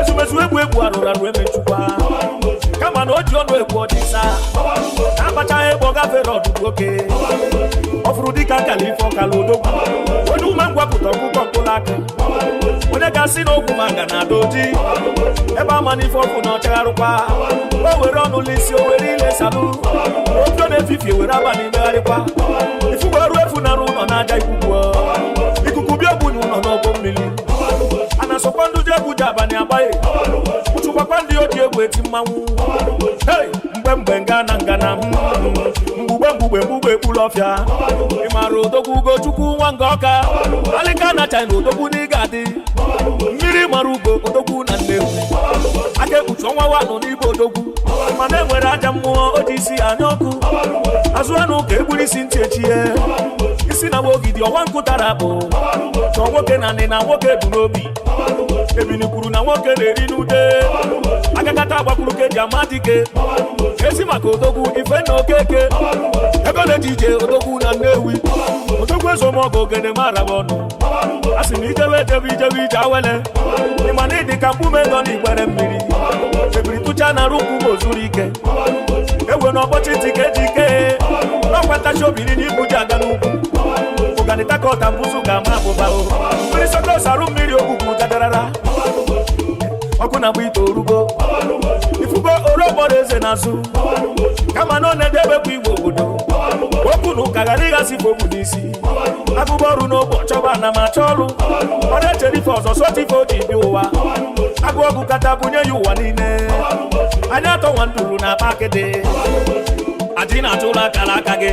[SPEAKER 16] ezumezu egwu egwu arụrụ arụ emechukwa kama na o ji ọnụ ekwu ọdịsa na-abachaghị egbe ọ gafere ọdụdụ oke ọ fụrụ dịka nkala ife ọkala odogwu onye ume ngwapụta ọkụkọ mkpụrụ aka onye ga-asị na ogwu manga na ada oji ebe ama n'ife ọkụ na ọchagharụkwa o were ọnụ lisi o were ile salụ ofe na-efifie were abalị megharịkwa ifugbo ọrụ efu nara ụlọ n'aja ikuku ikuku bịa ogbunye ụlọ n'ọgbọ mmiri. A na-asọkwa ndị ji egwu ji abalị agbaghị ụchụkwakwa ndị oji egwu eti mmanwụ. Hey! Mgbe mgbe ngana ngana mgbugbe mgbugbe mgbugbe ekpuru ọfịa. Ị maara odogwu Ugochukwu nwa nga ọka alịka na China odogwu na ịga adị mmiri mara ugo odogwu na Nnewi aka ekpuchi ọnwa wanụ n'ibe odogwu mana enwere aja mmụọ o ji isi anya ọkụ azụ anụ ka egburu isi ntị echie isi na ogidi ọnwa nkụ tara akpụ chọọ nwoke na nị na nwoke bụ n'obi ebini kwuru na nwoke na-eri n'ude akakata agbakwuru ka eji ama dike ezi maka odogwu ife na okeke ego na-eji ije odogwu na Nnewi odogwu ezomọgụ ogene maraba ọnụ a sị na ijebe ejebe ijebe ije awele ịma na ịdị ka mkpume nọ n'igbere mmiri ebiri tụcha na arụ nkwụ ma ozuru ike ewe na ọkpọchi ntị ka eji ike n'ọkwa ntachi obi na ibu ji aga n'ugwu ụganitakọta mbụzụ ga-ama abụba o mmiri sọkọs arụ mmiri ogwugwu dadarara ọkụ na-agba ite orugo ifugo orokpọrọ eze n'azụ kama na ọ na-edebekwa igwe obodo okwu na ụka ghara ịghasị okwu n'isi agụba ọrụ n'ogbe ọchọba na ma achọ ọrụ ọ na-echere ife ọzọ sotife o ji bịa ụwa agụ ọgụ kata bunye ya ụwa niile anya atọ nwa nduru na akpa akịdị adị na-atụrụ akara aka gị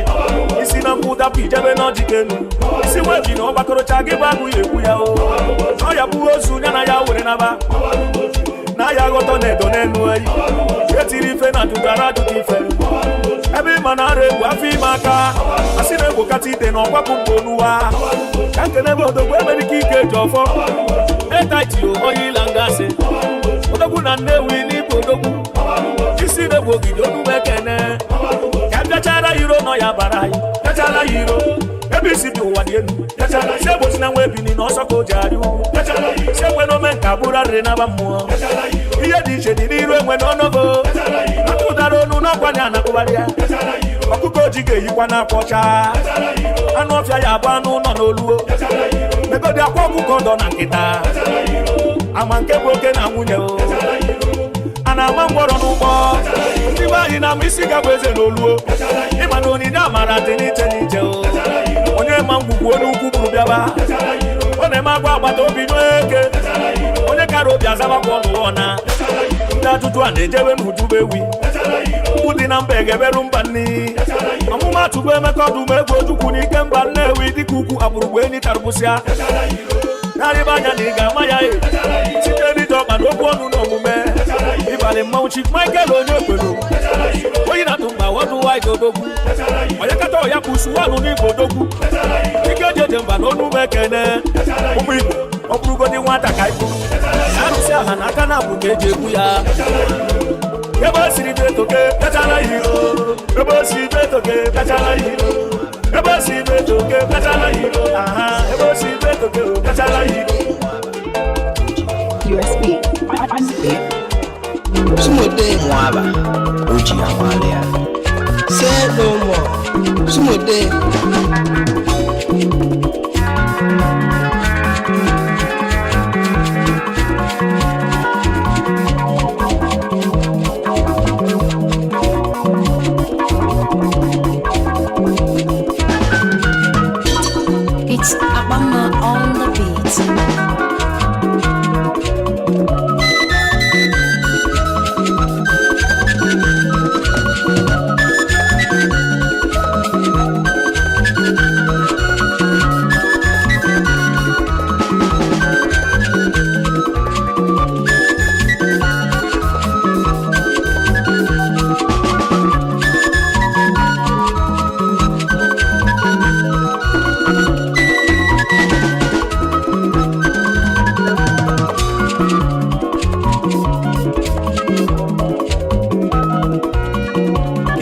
[SPEAKER 16] isi na nkwụ dapụ ijebe n'ọjị kenu isi nwebi na ọgbakọrọcha gị bụ agụ ya ekwu ya o ọ ya bụghị ozu ya na ya were naba na ya aghọtọ na-edo n'elu eyi etiri ife na dụdara ajụjụ ife ebe ịma na ara egwu afọ ime aka asị na egwu kata ite na ọgbapụ mgbe onuwa ka nkenebe odogwu emerike ike eji ọfọ etaiti onye ịla ngasị odogwu na Nnewi n'ibụ odogwu isi na-egwu ogidi onume ekene ka bịachara iro nọ ya bara anyị bịachara ya iro ebe isi dị ụwa dị elu si egbochi na nwa ebini na ọsọ ka o ji arị ugwu si enwe na ome nka bụrụ arịrị naba mmụọ ihe dị iche dị n'iru enwe na ọnọgo atụ ụdara onu n'ọkwa na anakụgharị ya ọkụkọ oji ga-eyikwa n'akwa ọcha anụ ọfịa ya abụ anụ nọ n'oluo megodi akwa ọkụkọ dọ na nkịta ama nke bụ oke na nwunye o a na-ama ngwọrọ n'ụgbọ ndị be anyị na-ama isi gabụ eze n'oluo ịma na onyinye amara dị n'iche n'iche o onye ma ngwugwu onye ukwu bụrụ bịaba ọ na-eme agwa agbata obi n'eke onye kara obi azabakwa ọnụ ọna ndị ajụjụ a na-ejebe n'ujubu ewi mkpụ dị na mba egeberu mba nni ọmụmatụ bụ Emeka ọdụm egwu Ojukwu n'ike mba Nnewi dịka ukwu agbụrụgbu enyi tarụbụsịa narịba anya na ị ga-ama ya e site n'ije ọkpa na okwu ọnụ na omume ịbalị mmanwụ Chief Michael onye okwelu onye na-atụ mba wọdụ waịd odogwu onye kata ọya kwụsụ wanụ n'igbo odogwu ike ejeje mba na onu ekene ụmụ Igbo ọ bụrụgodị nwata ka ikwu arụsị aha na aka na-abụ ka eji ekwu ya ebe o siri dị etoke kachala ya iro ebe o si dị etoke kachala ya iro ebe o si dị etoke kachala ya iro aha ebe o si dị etoke kachala ya iro.
[SPEAKER 15] USB on the beat.
[SPEAKER 17] Sumode Mwaba, Oji Amalia. Say no more. Sumode.
[SPEAKER 15] It's Abama on the beat.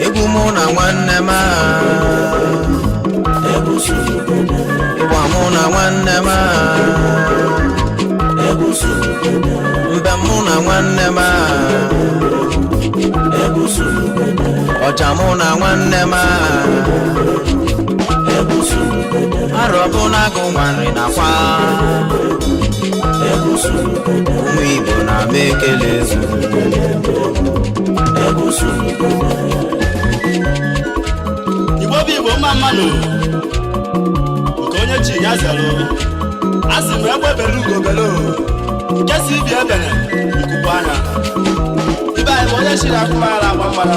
[SPEAKER 17] Egwu mụ na nwanne m a. Ịgba mụ na nwanne m a. Mbe mụ na nwanne m a. Ọja mụ na nwanne m a. Arọ bụ na agụ nwanri na kwa. Ụmụ Igbo na-ama ekele ezu.
[SPEAKER 18] Igbo bụ Igbo mma mmanụ nke onye chi ya zere. A sị m egbe bere ugo bere o, nke si ibi ebere ikuku anya. Ibe anyị bụ onye chiri akụmaghara agba mgbara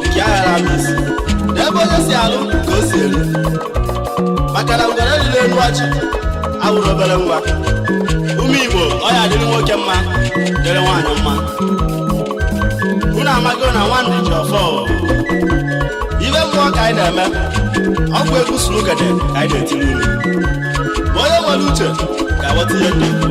[SPEAKER 18] nke aghara ama isi. Na ebe onye si alụ ka o si eri. Maka na ngwere riri elu ọchị awụrụ obere nwa. Ụmụ Igbo, ọ ya dịrị nwoke mma, dịrị nwaanyị mma. Unu amago na nwanne ji ọfọ o. Ibe mmụọ ka anyị na-eme, ọ bụ egwu surugede ka anyị na-etiri unu. Ma onye nwere uche ga-aghọta ihe ndị ekwu.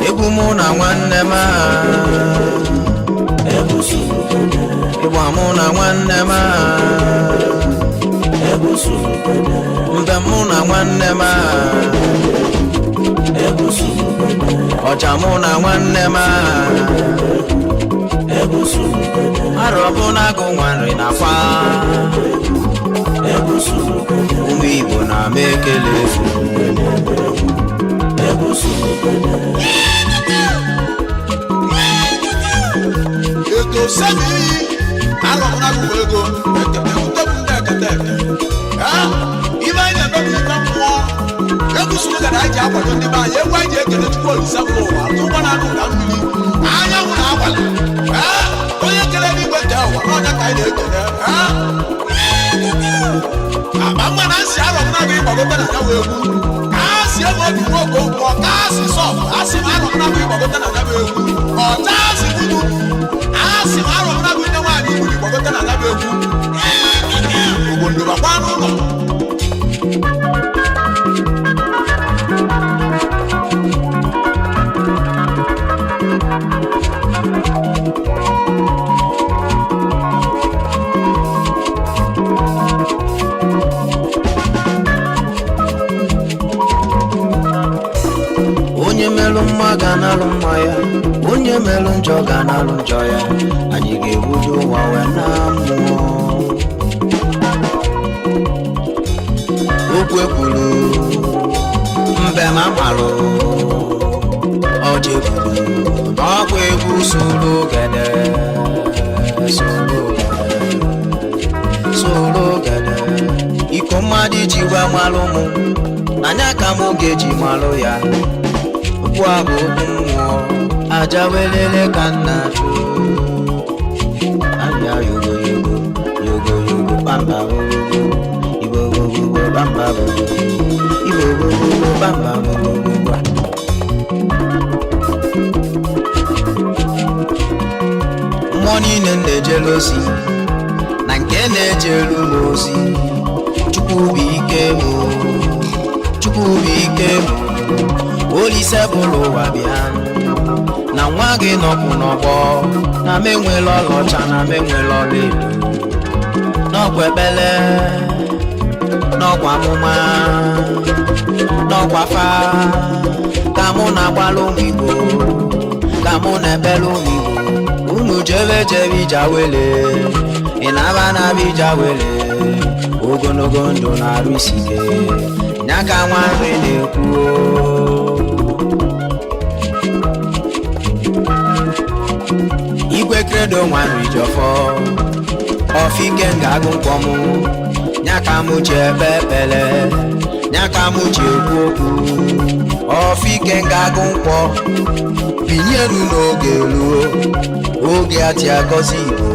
[SPEAKER 17] Egwu mụ na nwanne m a, ịgba mụ na nwanne m a, mbe mụ na nwanne m a, ọja mụ na nwanne m a, arọ bụ na agụ nwanri na kwa ụmụ Igbo na-ama ekele efu.
[SPEAKER 19] Ètò sẹ́mi yìí arọ̀mọ́nàgùn ego ekete eke ibe anyị na-eme bụ ibe mmụọ egwu suru gara anyị ji akwado ndị be anyị egwu anyị ji ekele Chukwu Olise bụ ụwa atụ ụgbọ na anụ ụda mmiri anyanwụ na abalị onye kere n'igwe nke ụwa n'ọnya ka anyị na-ekele akpa mma na nsị arọmụnagụ ịgbagote na ya wee egwu ka a si ebe obi nwoke okwu ọka asị sọf asị m arọmụnagụ ịgbagote na ya bụ egwu ọcha asị budu asị m arọmụnagụ nne nwaanyị igburu ịgbagote na ya bụ egwu obodo bakwa n'ụlọ.
[SPEAKER 17] Onye melụ mma ga analụ mma ya, onye melụ njọ ga analụ njọ ya. Anyị ga-ebuju ụwa wee na mmụọ. Okwu ekwuru mbe ma malụ ọjị kwuru na ọkwa egwu soro gede soro gede soro gede. Iko mmadụ ji wee malụ mụ na anya ka mụ ga-eji malụ ya. Okwu a bụ okwu mmụọ, aja welele ka nna chụ anya yogo yogo yogo yogo bamba gogo ibo gogo bamba gogo ibo gogo bamba gogo. Mmụọ niile na-ejelu ozi na nke na-ejelu m ozi, Chukwu bụ ike m, Chukwu bụ ike m. Olise bụrụ ụwa bịa na nwa gị nọkwụ n'ọgbọ na m enwela ọlaọcha na m enwela ọlaedo n'ọkwa ekpele n'ọkwa amụma n'ọkwa fa ka mụ na-agbalụ ụmụ Igbo ka mụ na-ekpele ụmụ Igbo unu jebe jebe ija wele ị na-aba na-aba ija wele ogologo ndụ na-arụ isi ike nya ka nwa nri na-ekwu. Igwe kredo nwanri jọfọ ọfike ga-agụ nkwọ mụ nya ka mụ ji ekpe ekpele nya ka mụ ji ekwu okwu ọfike ga-agụ nkwọ binye elu n'oge ruo oge ati agọzi Igbo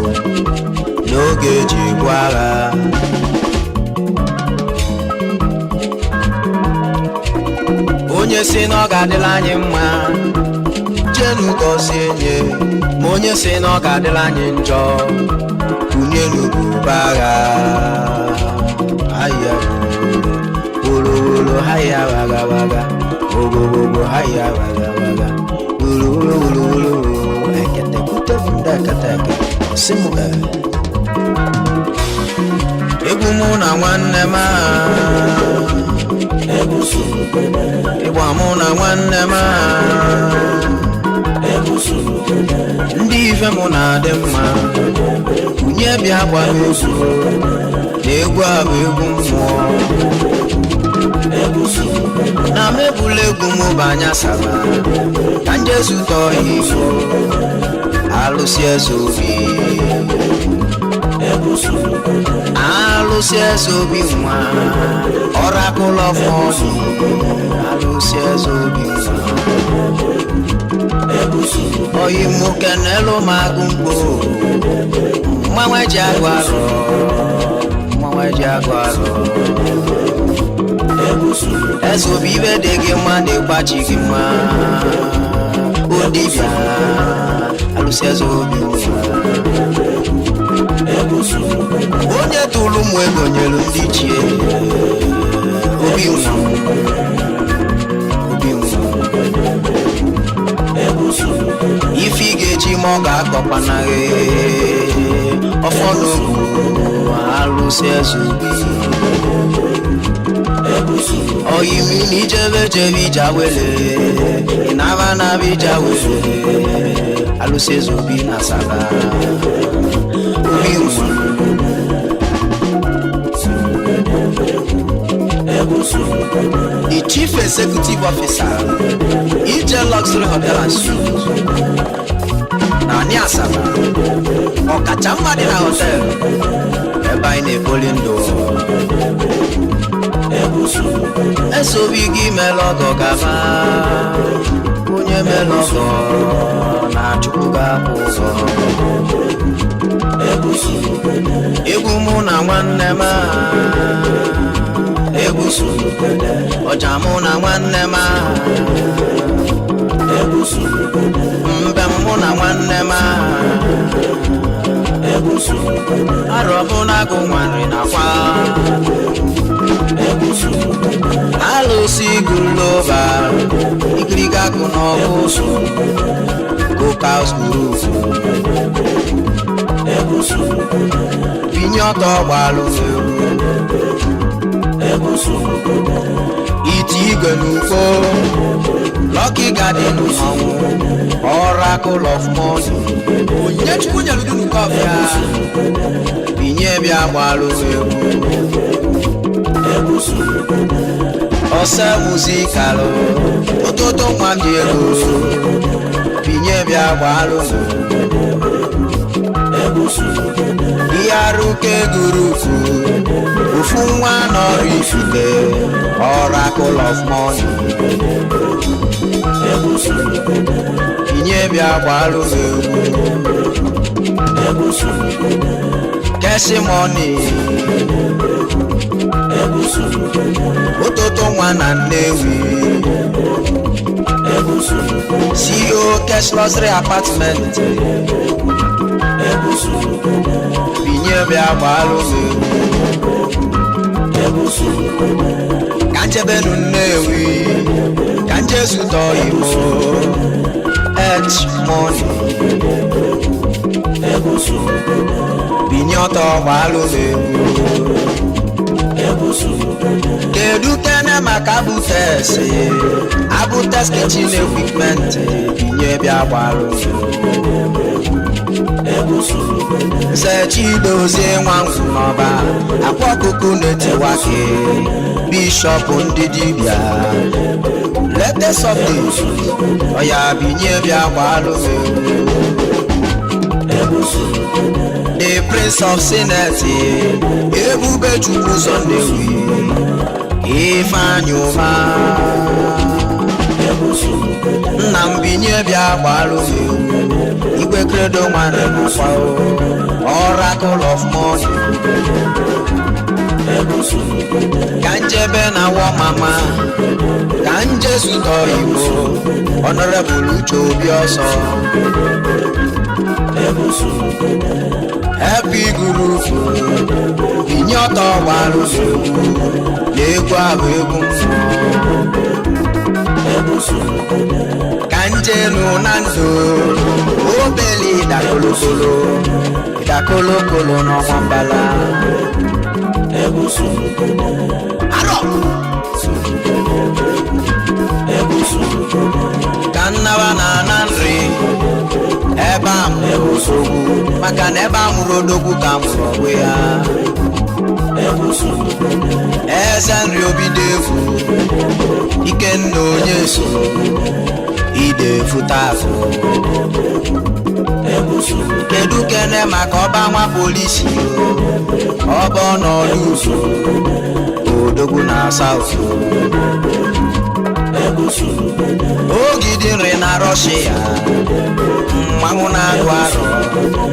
[SPEAKER 17] n'oge eji ebu agha. Onye si na ọ ga-adịla anyị mma Ka anyị jenu gọzie nye ma onye si na ọ ga-adịla anyị njọ kụnyenu buba agha ahịa wolowolo haya waga waga ogogogo haya waga waga wolowolo wolowolo ekete kute funda ekete eke simu egwu mụ na nwanne m ịgba mụ na nwanne m ndị ife mụ na-adị mma unye bịa gba m egwu na egwu a bụ egwu mmụọ na m ebula egwu m bụ anya saba ka nje zụtọ igbo alụsị eze obi alụsị eze obi nwa oracle of money alụsị eze obi nwa oyi mụ kenelu m agụ mkpo mmanwe ji agụ arọ mmanwe ji agụ arọ eze obi ibe dị gị mma na-egbachi gị mma o dibịa alụsị eze obi nwa onye tụrụ ụmụ ego nyere ndị ichie obi nwa obi nwa ife ị ga-eji ma ọ ga-akọkwanaghi ọfọ n'obu alụsị eze obi oyimi na ijebe jebe ije wele ị na-aba na-aba ije wele alụsị eze obi na asaba obi nwa. The Chief Executive Officer, EJ Luxury Hotel and Suites, na Ani Asaba, ọkacha mma dị na hotel ebe anyị na-eboli ndụ. Esobi gị mere ọgọ gaba, onye mere ọgọ na Chukwu ga-akwụ ụgwọ. Egwu mụ na nwanne m a, egwu ọja mụ na nwanne m a, mbe mụ na nwanne m a, arọ mụ na agụ nwanri na kwa alụsị guloba ikiriga akụ n'ọbụ Cocaus Group binye ọtọ gbalụ egwu iti igwe n'ugbo Lucky Garden ọnwụ Oracle of Money onyinye Chukwu nyere dunu kọfịa binye bịa gbalụ egwu ose muzikalụ ụtụtụ nwa m ji ego binye bịa gbalụ ihe arụke gurupu ofu nwa nọrọ ifite Oracle of Money binye bịa gbalụ egwu Keshi Money ụtụtụ nwa na Nnewi CEO Kesh Luxury Apartment binye bịa gbalụ egwu ka nchebenu Nnewi ka nje zụtọ Igbo H Money binye ọtọ gbalụ egwu kedu kene maka Abutes Abutes kitchen equipment binye bịa gbalụ Nze Chidozie nwa ngwụ n'ọba akwa ọkụkụ na-etiwake bishọp ndị dibịa latest update ọya binye bịa gbalụ egwu The Prince of Senate Ebube Chukwu ụzọ Nnewi Ifeanyi Ụba nna m binye bịa gbalụ egwu Igwe Credo nwanne m kwa Oracle of Money ka njebe na wọ mama ka nje zụtọ Igbo Honorable Uche Obi ọsọ. Happy Group, binye ọtọ gbara ụzọ egwu na egwu abụ egwu mmụọ. Ka njenu na ndụ obeli dakolokolo dakolokolo n'ọnwa mbala. Arọ! Ka nnaba na ana nri ebe a mụrụ odogwu, maka na ebe a mụrụ odogwu ka mụrụ ọgbụ ya. Eze nri obido efu Ikenna onye so ide fụta afụ. Kedu kene maka ọba nwa polisi ọba ọnọdụ uso odogwu na South. Ogidi nri na Rọshia, mmanwụ na-agụ arụ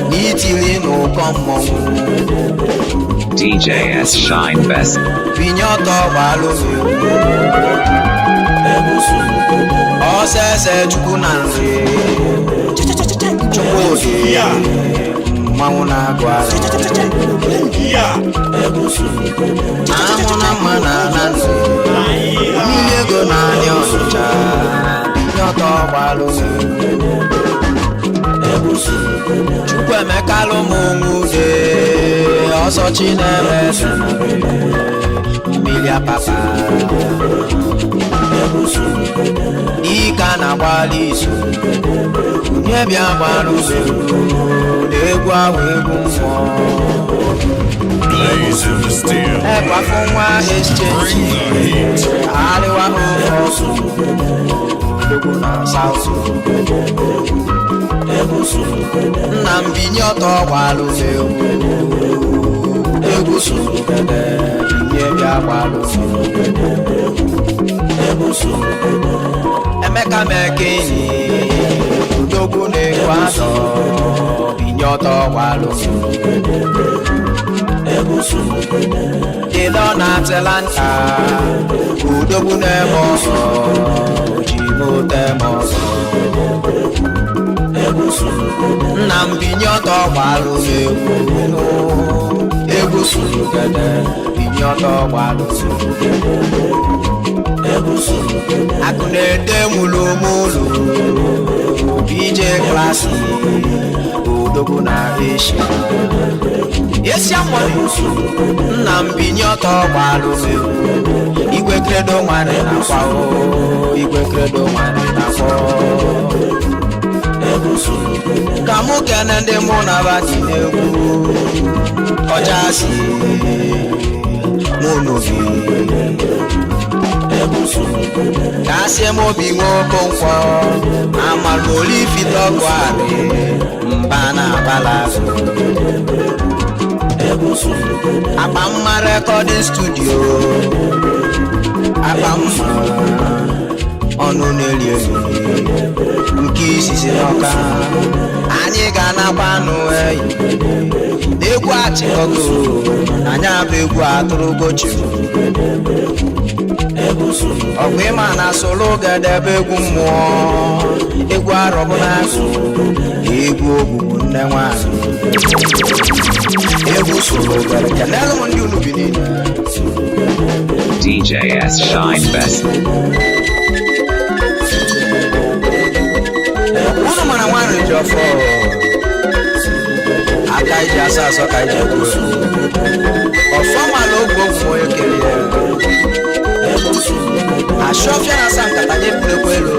[SPEAKER 17] n'itili n'ụkọ mmọnwụ.
[SPEAKER 1] DJ S Shine Best.
[SPEAKER 17] Binye ọtọ gbalụ ọsọ eze Chukwu na nri Chukwudi mmanwụ na-agụ arụ amụ na mma na ana nri mmiri ego na anya ọnịcha. Binye ọtọ gbalụ Chukwuemeka lụmụnwude ọsọ Chineme mmiri apapa dike a na-agbalị izu onye bịa gbara ụzọ na egwu ahụ egwu mmụọ.
[SPEAKER 5] Blaze in the steel.
[SPEAKER 17] Ekwe afọ nwa exchange arịwa ofe odogwu na South. Nna m binye ọtọ gbalụ m egwu egwu sụrụgede binye bịa gbalụ m egwu. Emeka Mekenyi odogwu na-ekwe atọ binye ọtọ gbalụ m egwu. Ịlọ na Atlanta odogwu na-eme ọsọ ji moto eme ọsọ. Nna m binye ọtọ gbalụ m egwu egwu sụrụgede binye ọtọ gbalụ m egwu. Akụ na-ede mụlụmụlụ BJ Klasị odogwu na Asia Asia money. Nna m binye ọtọ gbalụ m egwu igwe kredo nwanne na-akwa o igwe kredo nwanne na-akwa. Ka mụ kene ndị mụ na ba dị n'egwu ọchasị mụ n'obi ka asị m obi nwoke nkwọ amalụolifitọgụ arị mba na abala azụ. Akpa mma rekọdịn studio akpa mma ọnụ na-eri elu nke izizi n'ọka anyị ga-anakwa anụ eyi egwu achịkọgo anyị abụ egwu atụrụgochi ọgụ ịma na solo gedebe egwu mmụọ egwu arọbụ n'azụ egwu ogbugbu nne nwanyị egwu solo gere kenelu m ndị unu bi niile.
[SPEAKER 1] DJ S Shine Best.
[SPEAKER 17] Unu mara nwaanyị ji ọfọ aka iji asọ asọ ka iji ekwu ọfọ mala ogwu ogwu onye kelee ashọfịa na asa nkata nye pụrekwa elu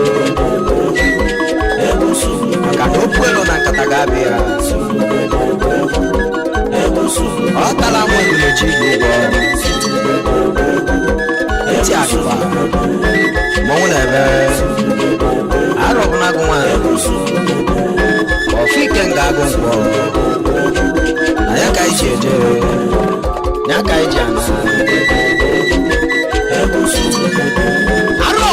[SPEAKER 17] maka na okwu elu na nkata ga-abịa ya ọ tala m mgbechi gị ụgwọ ntị akụba mmanwụ na-ebe arọbụna gụ nwaanyị ọfụ ike nga agụ nkwọ na ya ka anyị ji eje ya ka anyị ji ana arọ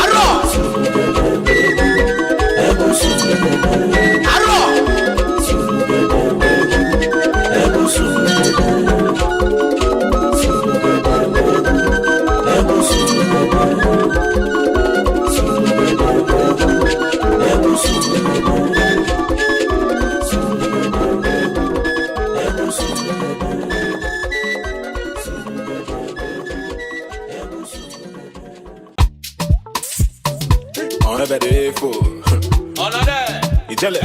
[SPEAKER 17] arọ arọ.
[SPEAKER 9] Ọnọbede efo. Ijele.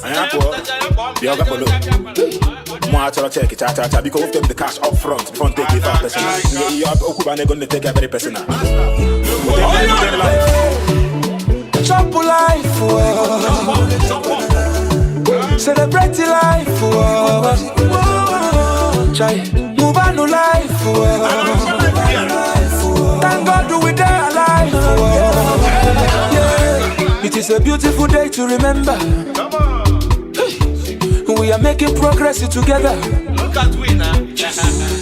[SPEAKER 9] Anyị apụọ. Bịa ọga kpọlọ. Mụ achọrọ check cha cha cha biko wepụta m the cash up front before m take it out personal. Ihe okwu bụ ego m na-take very personal.
[SPEAKER 2] Chop life, oh. Celebrate life, oh. Chai, move on to life, oh. Thank God we dey alive, oh. Yeah. It is a beautiful day to remember. We are making progress together.
[SPEAKER 5] Look at we now.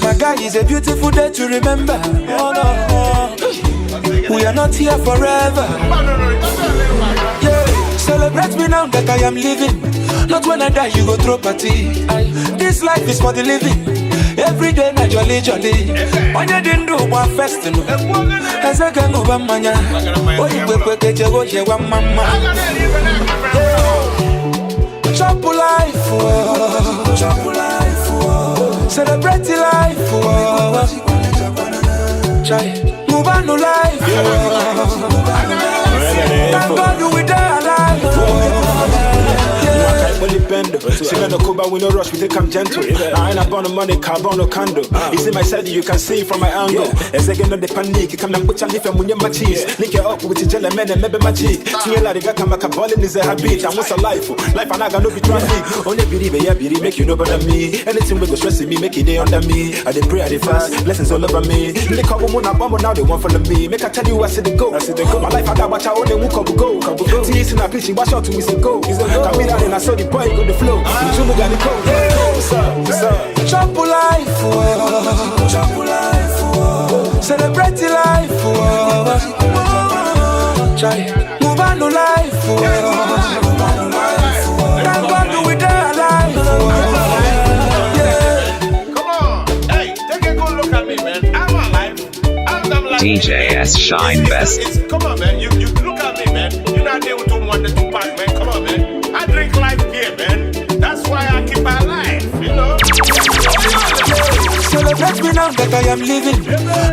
[SPEAKER 2] My guy is a beautiful day to remember. Oh, no. We are not here forever. Yeah. Celebrate me now that I am living. Not when I die, you go throw party. This life is for the living. Every day na jolly jolly. Onye dị ndụ gba festinu. Eze ga-aṅụba mmanya. Oyikwe keje oje wa mama. Chop life, oh. Chop life, oh. Celebrate life, oh. Chai, move on to life, oh. Thank God we dey alive, oh.
[SPEAKER 9] Siga Kuba, we no rush, we take 'em gentle. I ain't about no money, carbon no candle. It's in my side, you can see from my angle. As again on the panic, come and put your leaf and when my cheese. Link it up with the jelly man and maybe my cheek. Tia la kama kabalin is a habit. I want a life, life and I got no be traffic. Only believe, yeah, believe, make you know better me. Anything we go stressing me, make it day under me. I did pray, I did fast, blessings all over me. Lick up woman, I bomb now they won't follow me. Make I tell you, I see the go. I see the go. My life I got watch out only who come go. T is in a pitch, watch out to me say go. Come in and I saw the boy go the flow. Got the code. What's up? What's up?
[SPEAKER 2] Chop life, oh. Chop life, oh. Celebrate life, oh. Chai, move on to life, oh. Thank God we dey alive, oh. Yeah.
[SPEAKER 5] Come on, hey, take a good look at me, man. I'm alive. I'm alive.
[SPEAKER 1] DJ S Shine Best.
[SPEAKER 5] Come on, man. You look at me, man. You're not there with 2 1 and 2 pack, man. Come on, man. I drink life beer, man. That's why I keep alive, you know.
[SPEAKER 2] Celebrate me now that I am living.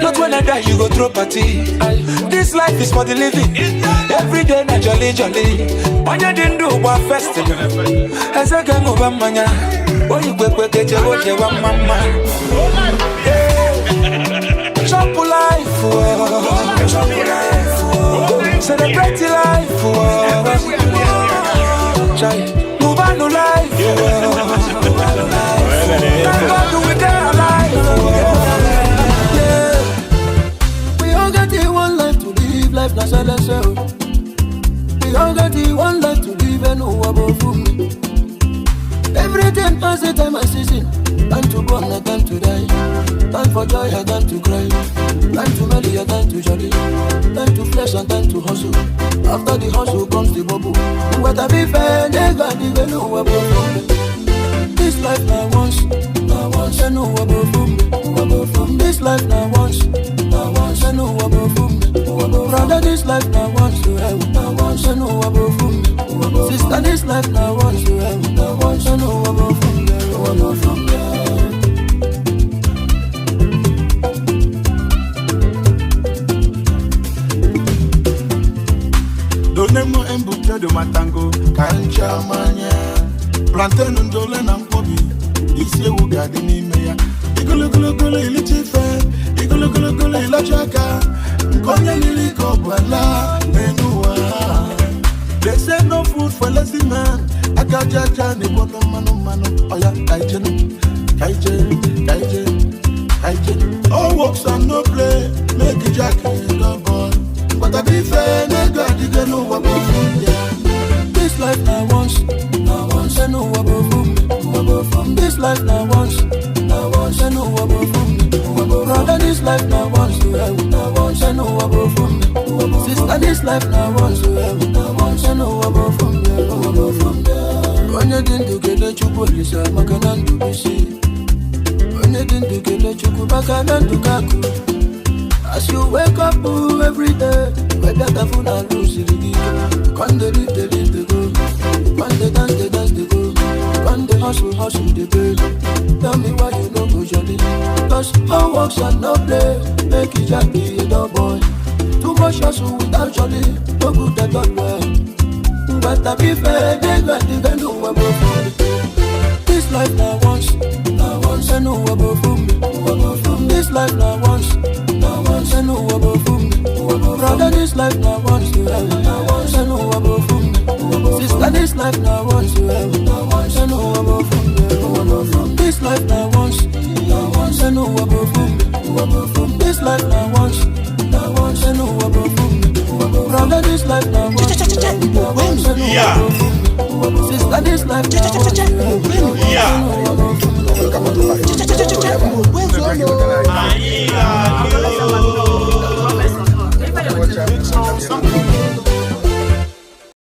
[SPEAKER 2] Not when I die, you go throw party. This life is for the living. Every day na jolly jolly. Onye dị ndụ gba festival. Eze ga-aṅụba mmanya. Oyikwe keje oje wa mama. Chop life, oh. Chop life, oh. Celebrate life, oh. Chai, move on to life, oh. Thank God we dey alive, oh. Yeah.
[SPEAKER 10] We all got the one life to live, life na silence, oh. We all got the one life to live and no above me. Everything has a time and season. Time to born and time to die. Time for joy and time to cry. Time to marry and time to jolly. Time to flex and time to hustle. After the hustle comes the bubble. What I be fair, never even know about me. This life now once, now once I know about me. This life now once, now once I know about me. Brother, this life now once, now once I know about me. Sister, this life now once, now once I know about me.
[SPEAKER 8] Donnez-moi un bouquet de matango, kancha manya. Plantain ndole na nkwobi, isi ewu ga-adị n'ime ya. Igologologolo ilicha ife, igologologolo ilacha aka. Nke onye lili ka ọ bụ ala n'elu ụwa. They say no food for lazy man. Aka aja aja na-egbu ọnụ mmanụ mmanụ. Oya, kaijenu, kaije, kaije, kaije. All works and no play, make Jack a dull boy. But I be fair, nigga, you get no one.
[SPEAKER 10] This life now once, now once I know about me. This life now once, now once I know about me. Brother, this life now once, now once I know about me. Sister, this life now once, now once I know about me. Onye dị ndụ kele Chukwu Olise maka na ndụ bụ isi. Onye dị ndụ kele Chukwu maka na ndụ ka akụ. As you wake up every day, we better phone and lose it. Come the live, the live, the go. Come the dance, the dance, the go. Come the hustle, hustle, the pay. Tell me why you no go jolly. Cause all works and no play make it happy, a dull boy. Too much much hustle without jolly, no good at all. Ngwata bife dịga dịga n'ụwa bụ ofu. This life na once, na once, n'ụwa bụ ofu. This life na once, na once, n'ụwa bụ ofu. Brother, this life na once, na once, n'ụwa bụ ofu. Sister, this life na once, na once, n'ụwa bụ ofu. This life na once, na once, n'ụwa bụ ofu. This life na once, na once, n'ụwa bụ ofu. Brother, this life na once, na once, n'ụwa bụ ofu. Sister, this life na once,